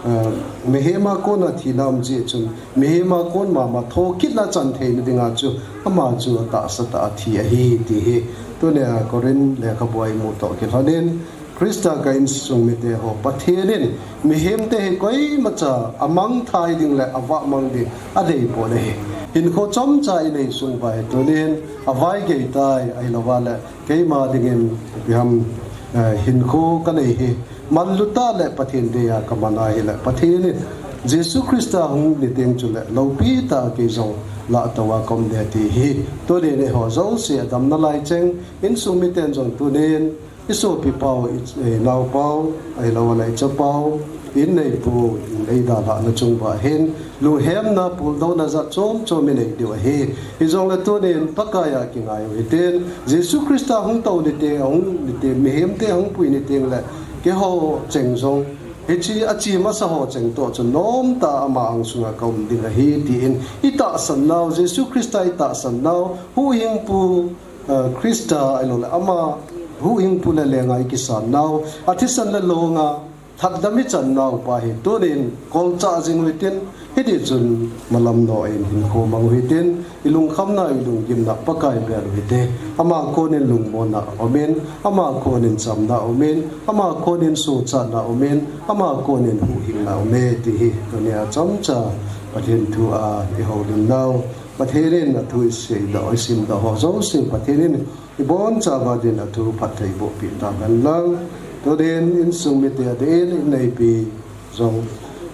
Eh, mihem a kona thina um jeh chun, mihem a kon mama thokitna chan theina dinga chu, ama chu atahsa tah a thi ahi ti hi. Tunia Corinth lekhabu a imu toh kilhonin, Christa ka insung mite ho, Pathen in mihem te hi koimacha amangthai ding le avahmang ding adei pon ahi. Hinkho chomcha inei sung uva hi tunin, avai gei tai, ahilouva le keima dingin, ipi ham, eh, hinkho kanei hi, manlu tah le Pathen dei a kaman ahile, Pathen in Jesu Christa hung niteng chule, loupi tah a kei jong lah tou a kaum ding ahi ti hi. Tunin eiho jouse adamna lai cheng, insung miten jong tunin, isopi pau, i, eh, naopau, ahilouva le ichapau, inneipu, in eidalhahna chung uva hin, lunghemna, puldouna jat chom chom inei diu ahi. Hijongle tunin, Pakai a kingai u hitin, Jesu Christa hung tou niteng, ahung niteng, mihem te ahung pui niteng le, keiho cheng jong, hiche ache masa ho cheng toh chun nomtah a ama angsunga kaum ding ahi, tin itahsan nau, Jesu Christa itahsan nau, huhhingpu, eh, Christa ahiloule ama huhhingpu le lenga ikisan nau, athisan le longa lhatdam ichan naupa hi tunin kolchah jing u hitin, hitichun malam noh in hinkho mang u hitin, ilungkhamna, ilunggimna Pakai bel u hite. Ama konin lungmonna aumin, ama konin chamna aumin, ama konin sochatna aumin, ama konin huhhingna aume ti hi tunia chomcha Pathen thu a ihoulim nau, Pathen in athu iseidoh, isimdoh ho jouse Pathen in ibonchauva din athu phattheiboh peh tahen lang. Tunin insung mite adin inneipi jong,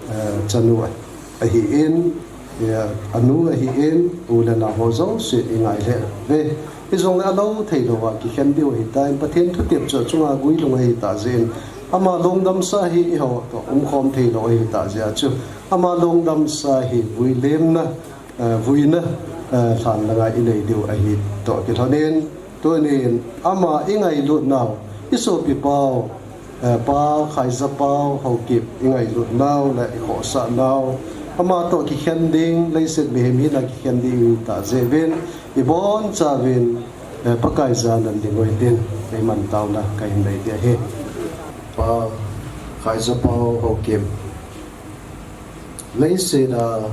eh, chanu ahin, eh, anu ahin, u le nao ho jouse ingai lheh uve. Hijongle alou theilouva kikhen diu ahitan, Pathen thutep chu achunga guilhung ahitah jeh in, ama lungdamsa hi eiho toh umkhom theilou ahitah jeh a chu, ama lungdamsa hi vuilemna, eh, vuina, eh, lhan langa inei diu ahi toh kilhonin, tunin ama ingailut nau, isopi pau, eh, Pa Khaijapau Haokip ingailut nau le ikhohsah nau, ama toh kikhen ding, leiset mihem hina kikhen ding itah jeh uvin, ibonchauvin, eh, Pakai jana ding u hitin, eiman taona kahin nei ding ahi. Pa Khaijapau Haokip, leiset a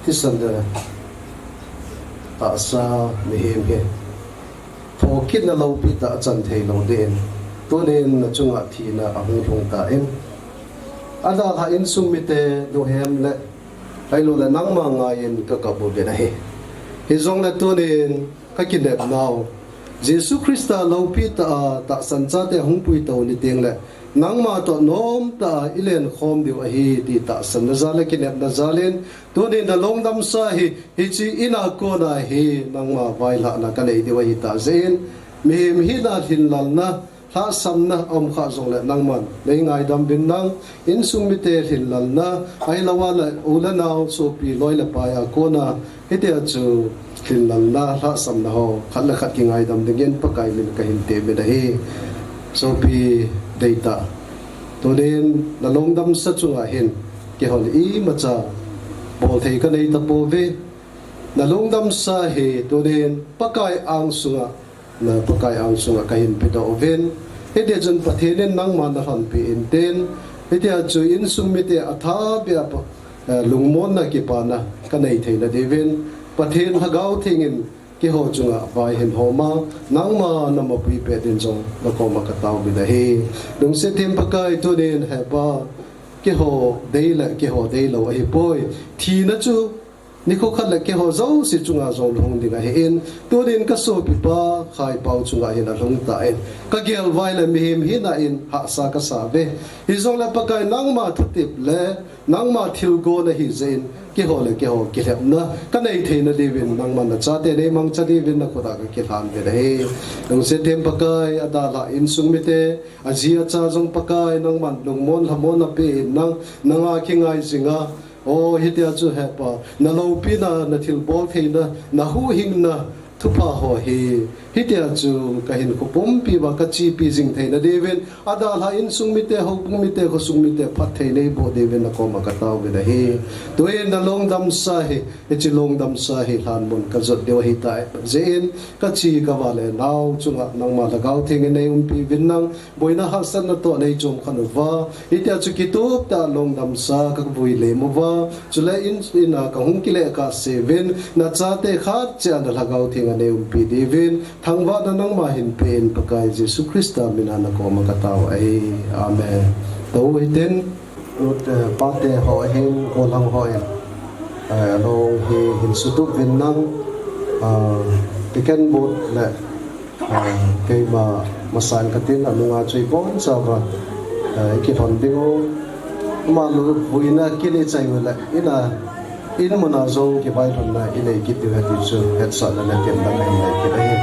thisan le tahsa mihem hi thokitna loupi tah a chan theilou din, tunin nachunga thina ahung lhung tan, adalhah insung mite, nuhem le, ahiloule nangma ngaiyin kakap uvin ahi. Hijongle tunin kakinepnau, Jesu Christa loupi tah a tahsan chate ahung puitou niteng le, nangma toh nomtah a ilenkhom diu ahi ti tahsanna jal le kinepna jal in, tunin nalungdamsa hi, hiche in a kona hi nangma vailhahna kanei diu ahitah jeh in, mihem hina lhinlelna, lhahsamna aumkhah jongle nangman neingaidam uvin lang, insung mite lhinlelna, ahilouva le u le nao, sopi loi le pai a kona, hitia chu lhinlelna, lhahsamna ho khat le khat kingaidam dingin Pakai min kahin temin ahi. Sopi deitah, tunin nalungdamsa chunga hin keihon imacha bolthei kanei tapouve. Nalungdamsa hi tunin Pakai angsunga, na Pakai angsunga kahin pedoh uvin. Hitichun Pathen in nangma nalhonpi intin, hitia chu insung mite athahbeh a, eh, lungmonna kipana kanei theina diuvin, Pathen Lhagao Theng in keiho chunga vai ahin homa, nangma namapui peh din jong nakoma katao uvin ahi. Lungset them Pakai, tunin hepa, keiho dei le keiho deilou ahipoi, thina chu nikho khat le keiho jouse chunga jong lhung ding ahin, tunin kasopipa Khaipau chunga hin alhung tan, kagelvai le mihem hina in hahsa kasauve. Hijongle Pakai, nangma thutep le nangma thilgon ahijeh in, keiho le keiho kilhepna kanei theina diuvin, nangman nachate neimangcha diuvin nakhut a kakilhan uvin ahi. Lungset them Pakai, adalhah insung mite, aji acha jong Pakai, nangman lungmon lhamon napeh in, nang, nanga kingai jinga, o, hitia chu hepa, naloupina, nathilbol theina, nahuhhingna, Thupha ho hi, hitia chu kahinkho pumpi uva kachepi jing theina diuvin, adalha insung mite, houbung mite, khosung mite phatthei neiboh diuvin nakoma katao uvin ahi. Tuin nalungdamsa hi, hiche lungdamsa hi lhanmun kajot diu ahitai. Jeh in, kache kavale nau chunga nangma Lhagao Theng in neiumpi uvin lang, boina hahsatna toh neichom khen uva, hitia chu kitup tah lungdamsa kavui lem uva, chule in, in a kahung kile kahse uvin, nachate khat cheh a naLhagao Theng a neiumpi diuvin, thangvahna nangma hinpen Pakai Jesu Christa min a nakoma katao ahi. Amen. Tou hitin, Ruth, eh, pate ho hin, gollhang ho hin, eh, along hi hin sutup uvin lang, ah, tiken bot le Ah, keima masan katin anunga chu ibonchauva, ah, ikilhon diu. Amaho vuina kile chai ule, ina, in muna jong kivailhonna inei kit diu ahi ti chu hetsahna le temna nei kit ahi.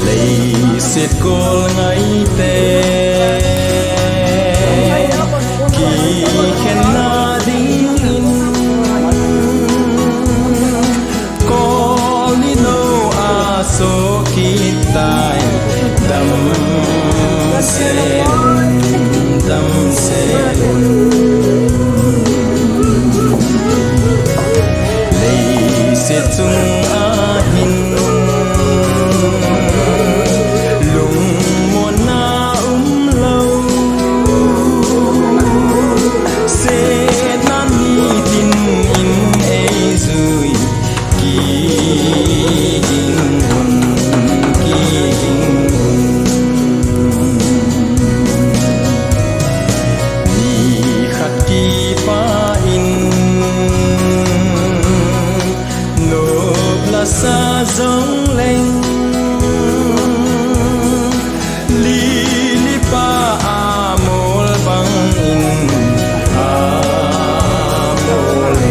Leiset gol ngaite kikhenna dingin kol ni lou a soh kit tai. Damsel un, damsel un. Leiset chung a hin lungmonna umlou, setna nitin in eijui. Kiging un, kiging un. Nikhat kipah in nop lasa jongleng, lili pa amol bangin amol e,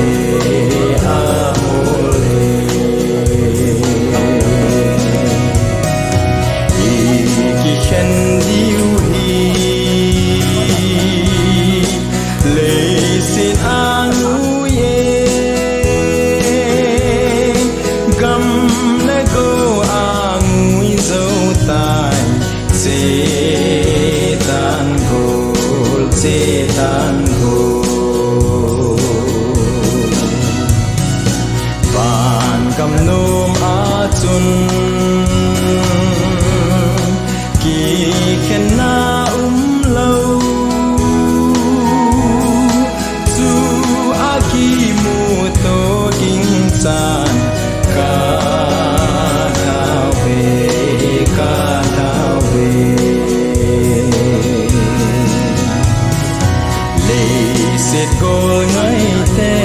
amol e. Ikikhen diu hi leiset a ngui e, gam le go a ngui jou tai. Chetan gol, chetan gol. Vangam nom a chun kikhenna umlou, chu a kimuto ding chan ka thao ve, ka thao ve. Leiset gol ngaite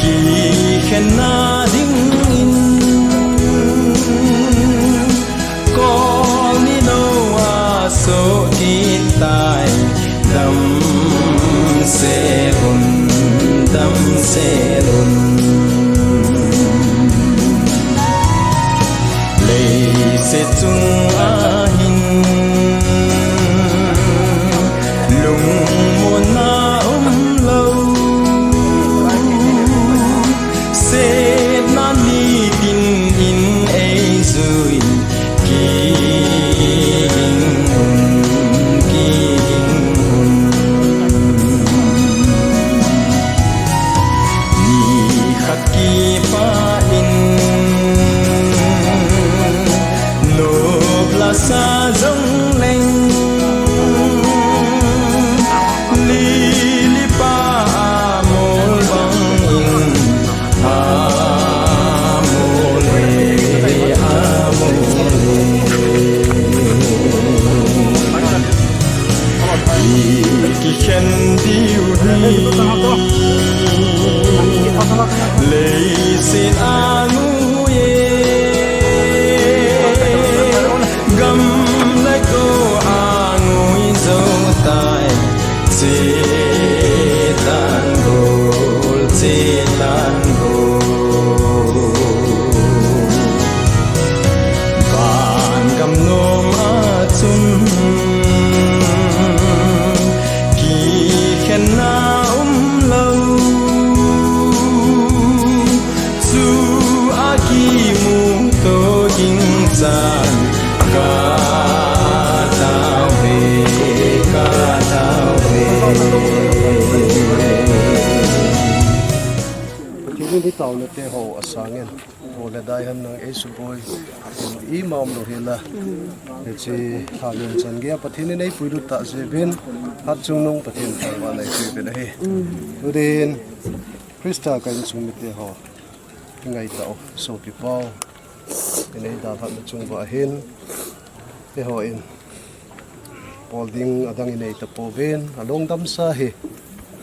kikhenna dingin kol ni lou a soh kit tai. Damsel un, damsel un. Leiset chung a hin lungmonna umlou, setna nitin in eijui. Kiging un, kiging un. Nikhat kipah in nop lasa jongleng, lili pa amol bangin amol e, amol e. Ikikhen diu hi leiset a ngui e, gam Nom a chun kikhenna um lo, chu a kimu to ding chan ka tao ve, ka tao ve. Pathen in i taona te ho asangin, o le dai han nang ei suboi in i mam lo hila. Hiche thamin chan gei a Pathen in ei puilut tah jeh uvin, hatchungnung Pathen thangvahna i pe uvin ahi. Tunin Christa ka insung mite ho, i ngai tau, sopi pau, i nei dalhatna chung uva hin, eiho in bol ding adang i nei tapouvin, alungdamsa hi,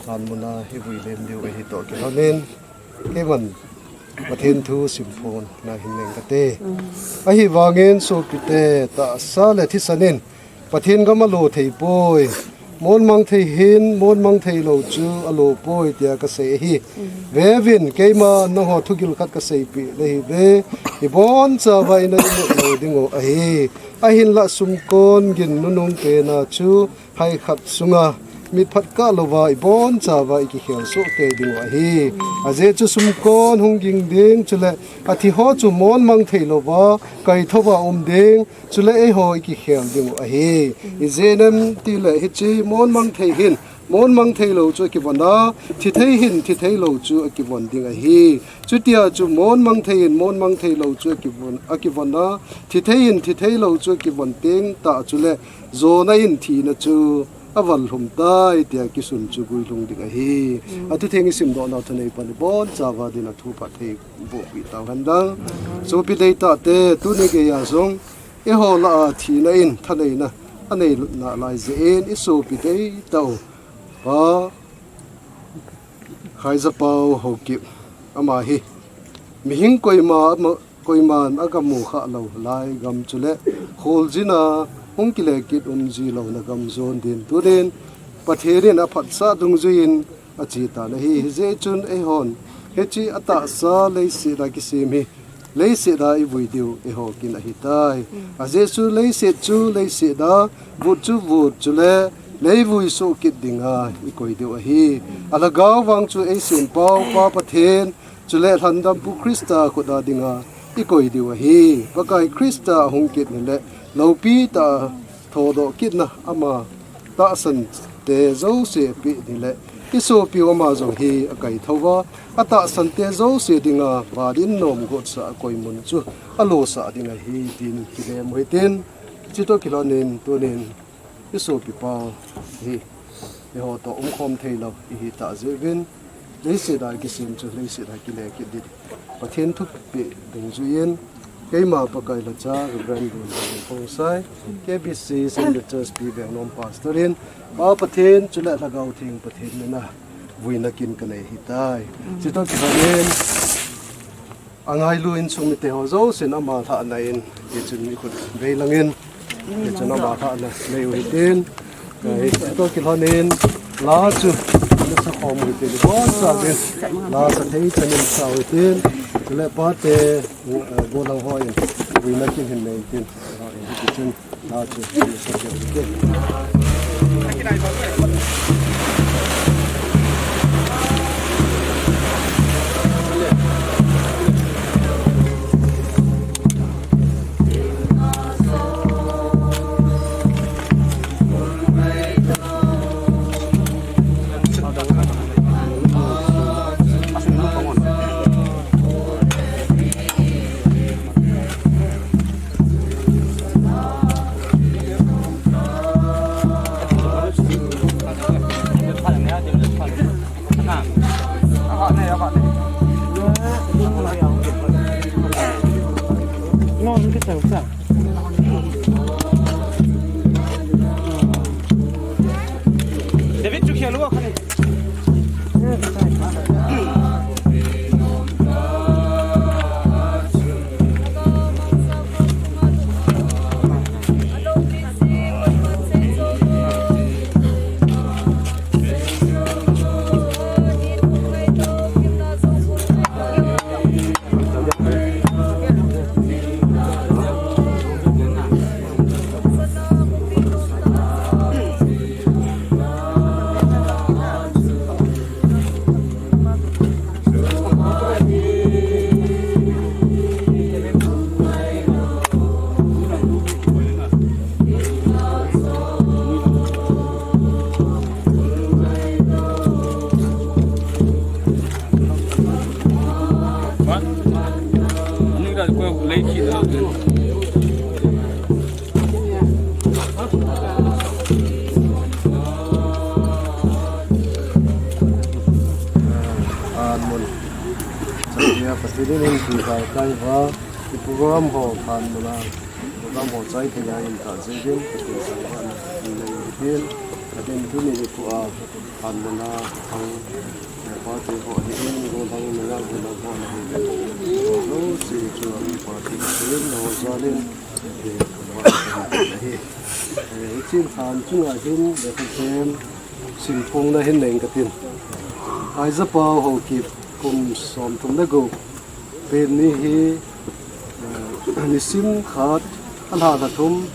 hanmun a i vui lem diu ahi toh kilhonin, keiman Pathen thu simphon na hin neng kate. Ahivangin sopite, tahsa le thisan in Pathen gam alo thei poi. Mon mang thei hin, mon mang thei lou chu alo poi tia ka sei ahi. Ve uvin, keima nangho thugil khat ka seipeh nahi uve. I bonchauva i na imut lou diu ahi. Ahinlah sumkon gin nunung pena chu hai khat sunga mitphat kah louva i bonchauva i kikhel soh kei diu ahi. Ajeh chu sumkon hung ging ding, chule athi ho chu mon mang thei louva kaithouva um ding, chule eiho i kikhel diu ahi. Ijeh inem itile hiche mon mang thei hin, mon mang thei lou chu akivon a, thi thei hin, thi thei lou chu akivon ding ahi. Chutia chu mon mang thei hin, mon mang thei lou chu akivon, akivon a, thi thei hin, thi thei lou chu akivon teng tah chule jona in thina chu aval lhum tai tia kisun chu guilhung ding ahi. Athu theng i simdoh nau thanei pan i bonchauva din athu phatthei boh peh tau hen lang. Sopi deitah te, tuni geiya jong eiho lah a thina in thaneina anei nalai jeh in i sopi deitah u Pa Khaijapau Haokip, ama hi mihing koima ama, koiman aga mu kha lou lai gam chule kholjin a hung kile kit um ji louna gam jon din tunin Pathen in aphatsah dungjuiyin ache tan ahi. Hijeh chun eihon hiche atahsa leiset a kisem hi leiset a i vui diu eiho kin ahitai. Ajeh chu leiset chu leiset a, vut chu vut, chule leivui soh kit dinga i koi diu ahi. Alhagao vang chu eisempau Pa Pathen, chule Lhandampu Christa khut a dinga i koi diu ahi. Pakai Christa ahung kit nile loupi tah a thodoh kitna ama tahsan te jouse apeh nile i sopiu ama jong hi akaithouva, atahsan te jouse dinga vadin nom gotsah a koi mun chu alosah ding ahi tin kilem u hitin, chutoh kilhonin tunin i sopi pau hi eiho toh umkhom thei lou ihi tah jeh uvin, leiset a kisem chu leiset a kile kit din Pathen thupeh dungjuiyin, keima Pakai lhacha Reverend Lunthang Khongsai, K B C Central Church P Vengnom Pastor in, Pa Pathen chule Lhagao Theng Pathen mina vuina kin kanei ahitai. Chutoh kilhonin, angailu insung mite ho jousen ama lhahna in, hichun i khut vei langin, hichun ama lhahna nei u hitin, eh, chutoh kilhonin, la chu, na sa khom u hitin, ibonchauvin, la sa thei chan in sa u hitin, chule pate, eh, gollhang ho in, vuina kin hin nei tin, eh, hichun. David chu khel lua khan. Hin pu kai kai va, i program ho phan muna, program ho chai thei a in ta jingin, ka tin sa va na, in na in tin, ka tin tu ni ni pu a, phan muna, phan, eh, party ho hi in, go dang na ya, go dang ho na hi, ho si chu a party ka tin, ho za lin, eh, va ka hi. Eh, i chin phan chunga hin, le ka sem, Simphongna hin nei ka tin. Aizapau Haokip kum som thum le gup pen ni hi, eh, nisim khat a lha lha thum,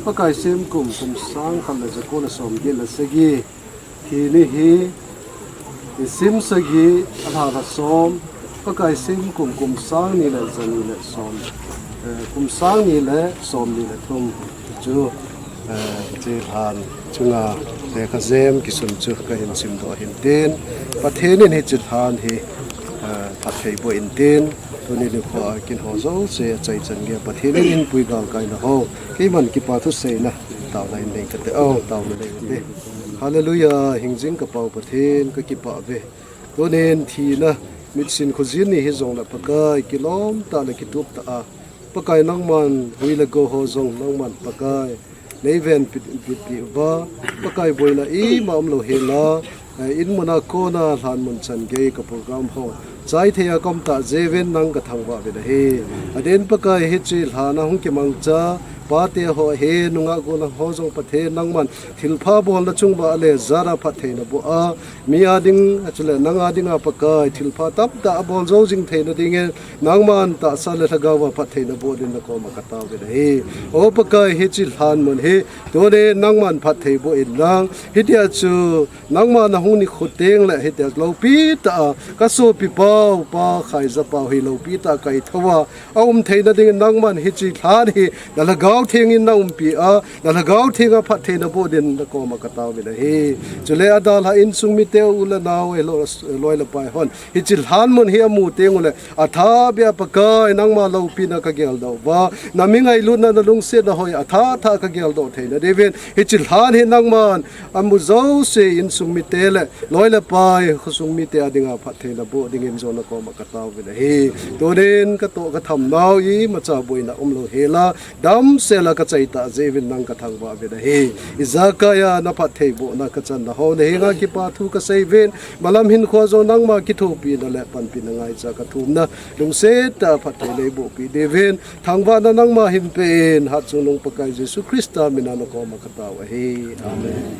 Pakai sem kum kum sang khat le za ko le som get le sagi. Thi ni hi nisim sagi a lha lha som, Pakai sem kum kum sang ni le za ni le som, eh, kum sang ni le som ni le thum. Chu, eh, hiche lhan chunga, eh, ka jem kisun chu ka hin simdoh hin tin, Pathen in hiche lhan hi, eh, phatthei boh in tin, tuni nikho a kin ho jouse a chai chan gei Pathen in hinpui galkai na ho, keiman kipa thuseina, taona in nei ka te, oh, taona nei ka te. Hallelujah, hingjing ka Pa u Pathen, ka kipah uve. Tunin thina, mitsin khojin ni hi jong le Pakai, kilom tah le kitup tah a, Pakai nangman, hui le gou ho jong nangman Pakai, nei ven pit, pit, pit uva, Pakai boina ima umlou hela, eh, in muna kona lhan mun chan gei ka program ho. Chai thei a ka um tah jeh uvin nang ka thangvah uvin ahi. Adeh in Pakai hiche lhan a hung kimangcha, pate ho hi, nungah gollhang ho jong Pathen nangman, thilpha bolna chung uva le jat a phattheina boh a, mi a ding, a chule nang a dinga Pakai, thilpha tamtah a bol jou jing theina dingin, nangman tahsa le lhagao a phattheina boh din na koma ka tao uvin ahi. O Pakai, hiche lhan mun hi, tuni nangman phatthei boh in lang, hitia chu, nangma na hung nikho teng le, hitia loupi tah a, ka sopi pau, Pa Khaijapau hi loupi tah a ka thou a, a um theina dingin nangman hiche lhan hi, na lhagao theng in na umpi a, na lhagao theng a phattheina boh din na koma ka tao uvin ahi. Chule adalha insung mite u le nao, eh, lo, loi le pai hon. Hiche lhan mun hi amu teng ule, athah beh a Pakai, nangma loupina ka geldoh uva. Na mi ngailutna na lungsetna hoi, athah thah ka geldoh theina diuvin. Hiche lhan hi nangman, amu jouse insung mite le, loi le pai, khosung mite a dinga phattheina boh dingin jong na koma ka tao uvin ahi. Tunin ka toh ka tham nau imacha boina umlou hela, damsel a ka chai tah jeh uvin nang ka thangvah uvin ahi. Ijakai a na phatthei bohna ka channa ho, na henga kipa thu ka sei uvin, malam hinkho jong nangma kithopina le panpina ngaicha ka thumna, lungset tah a phatthei nei bohpi diuvin, thangvahna nangma hin pe in, Hatchungnung Pakai Jesu Christa mina na koma ka tao ahi. Amen.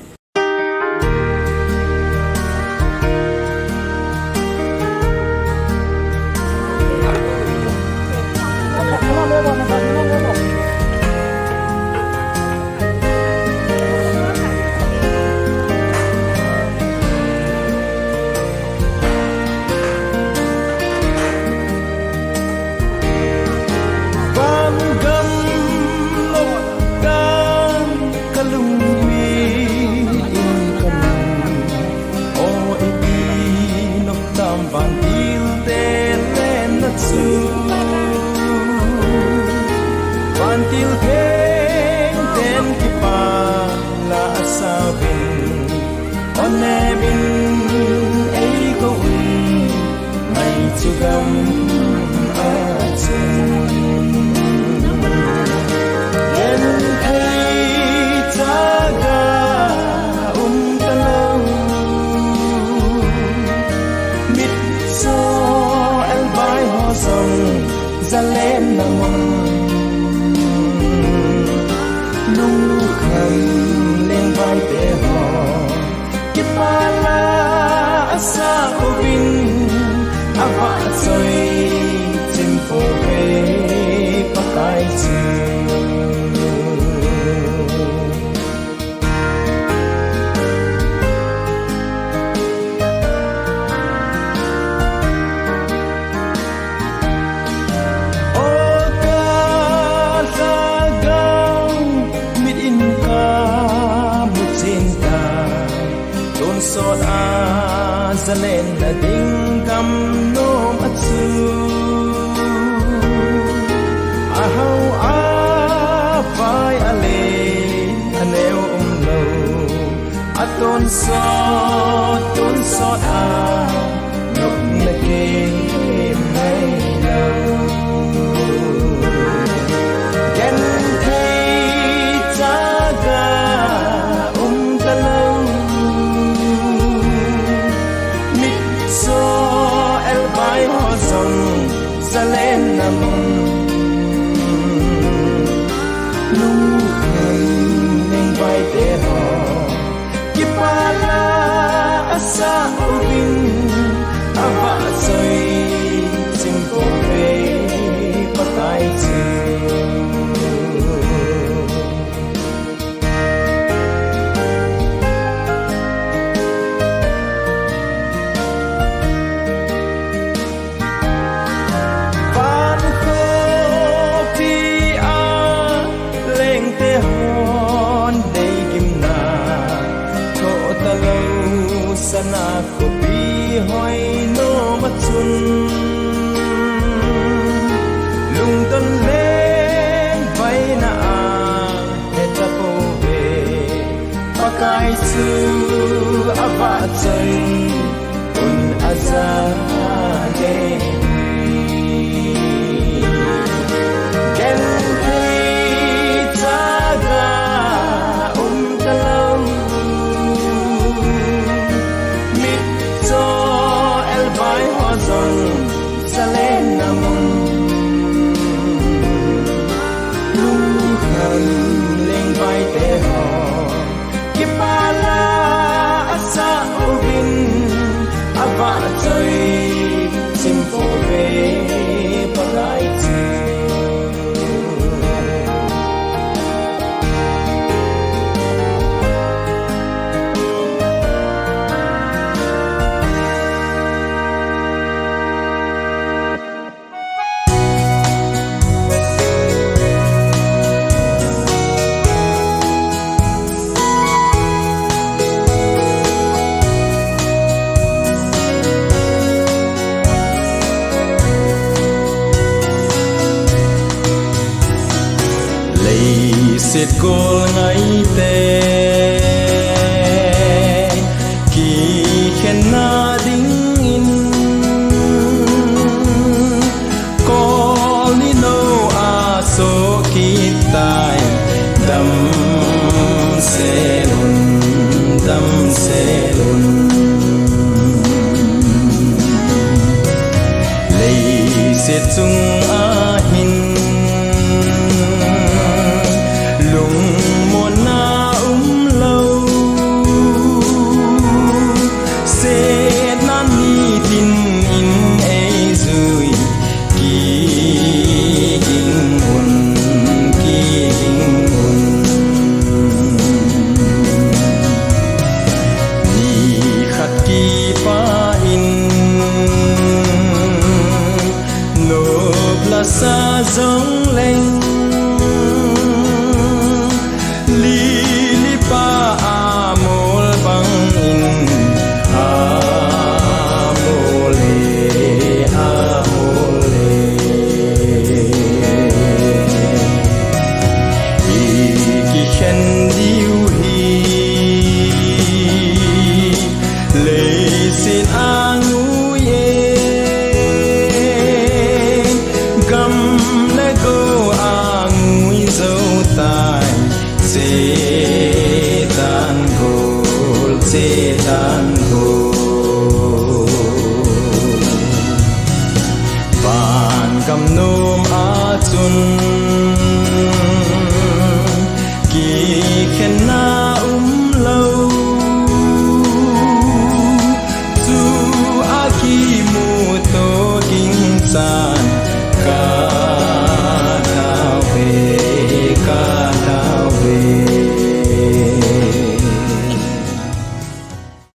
Van gam lhangkang ka lungpi in ka nung. O ipi nop tam vantil te lenna chu. Vantil theng ten kipa la a sa uvin. O neh in ei kou in. Mai chu gam a chun. Len thei chaga um ta lou. Mitcho elbai ho jong zalenna mun. Lungkham lengbai te ho. Kipa la a sa uvin, a vahchoi chim pouve Pakai chu. O ka lhagao, mit in ka mu chen tai. Tonsot a zalenna ding gam nom a chu. A hao a vai a le a neo umlou. A tonsot, tonsot a nopna kei mai lou. Ai chu avahchoi un aja le. Genthei chaga um talou. Mitcho elvai ho jong salen namun. Lunghan lengvai te ho. Kipana asa uvin, avahchoi, simpo ve, palai chi. Leiset kol ngaite kikhenna dingin kol ni lo a so kitai. Damsel un, damsel un. Leiset chung ahin lungmonna umlou, setna nitin in eijui, kiging un, kiging un. Nikhat kipah in nop lasa jongleng, lili pa amol bangin amol e, amol e. Ikikhen diu hi leiset angui e, gam le go angui jou tai, che tan gol, che tan gol. Van gam nom a chun kikhenna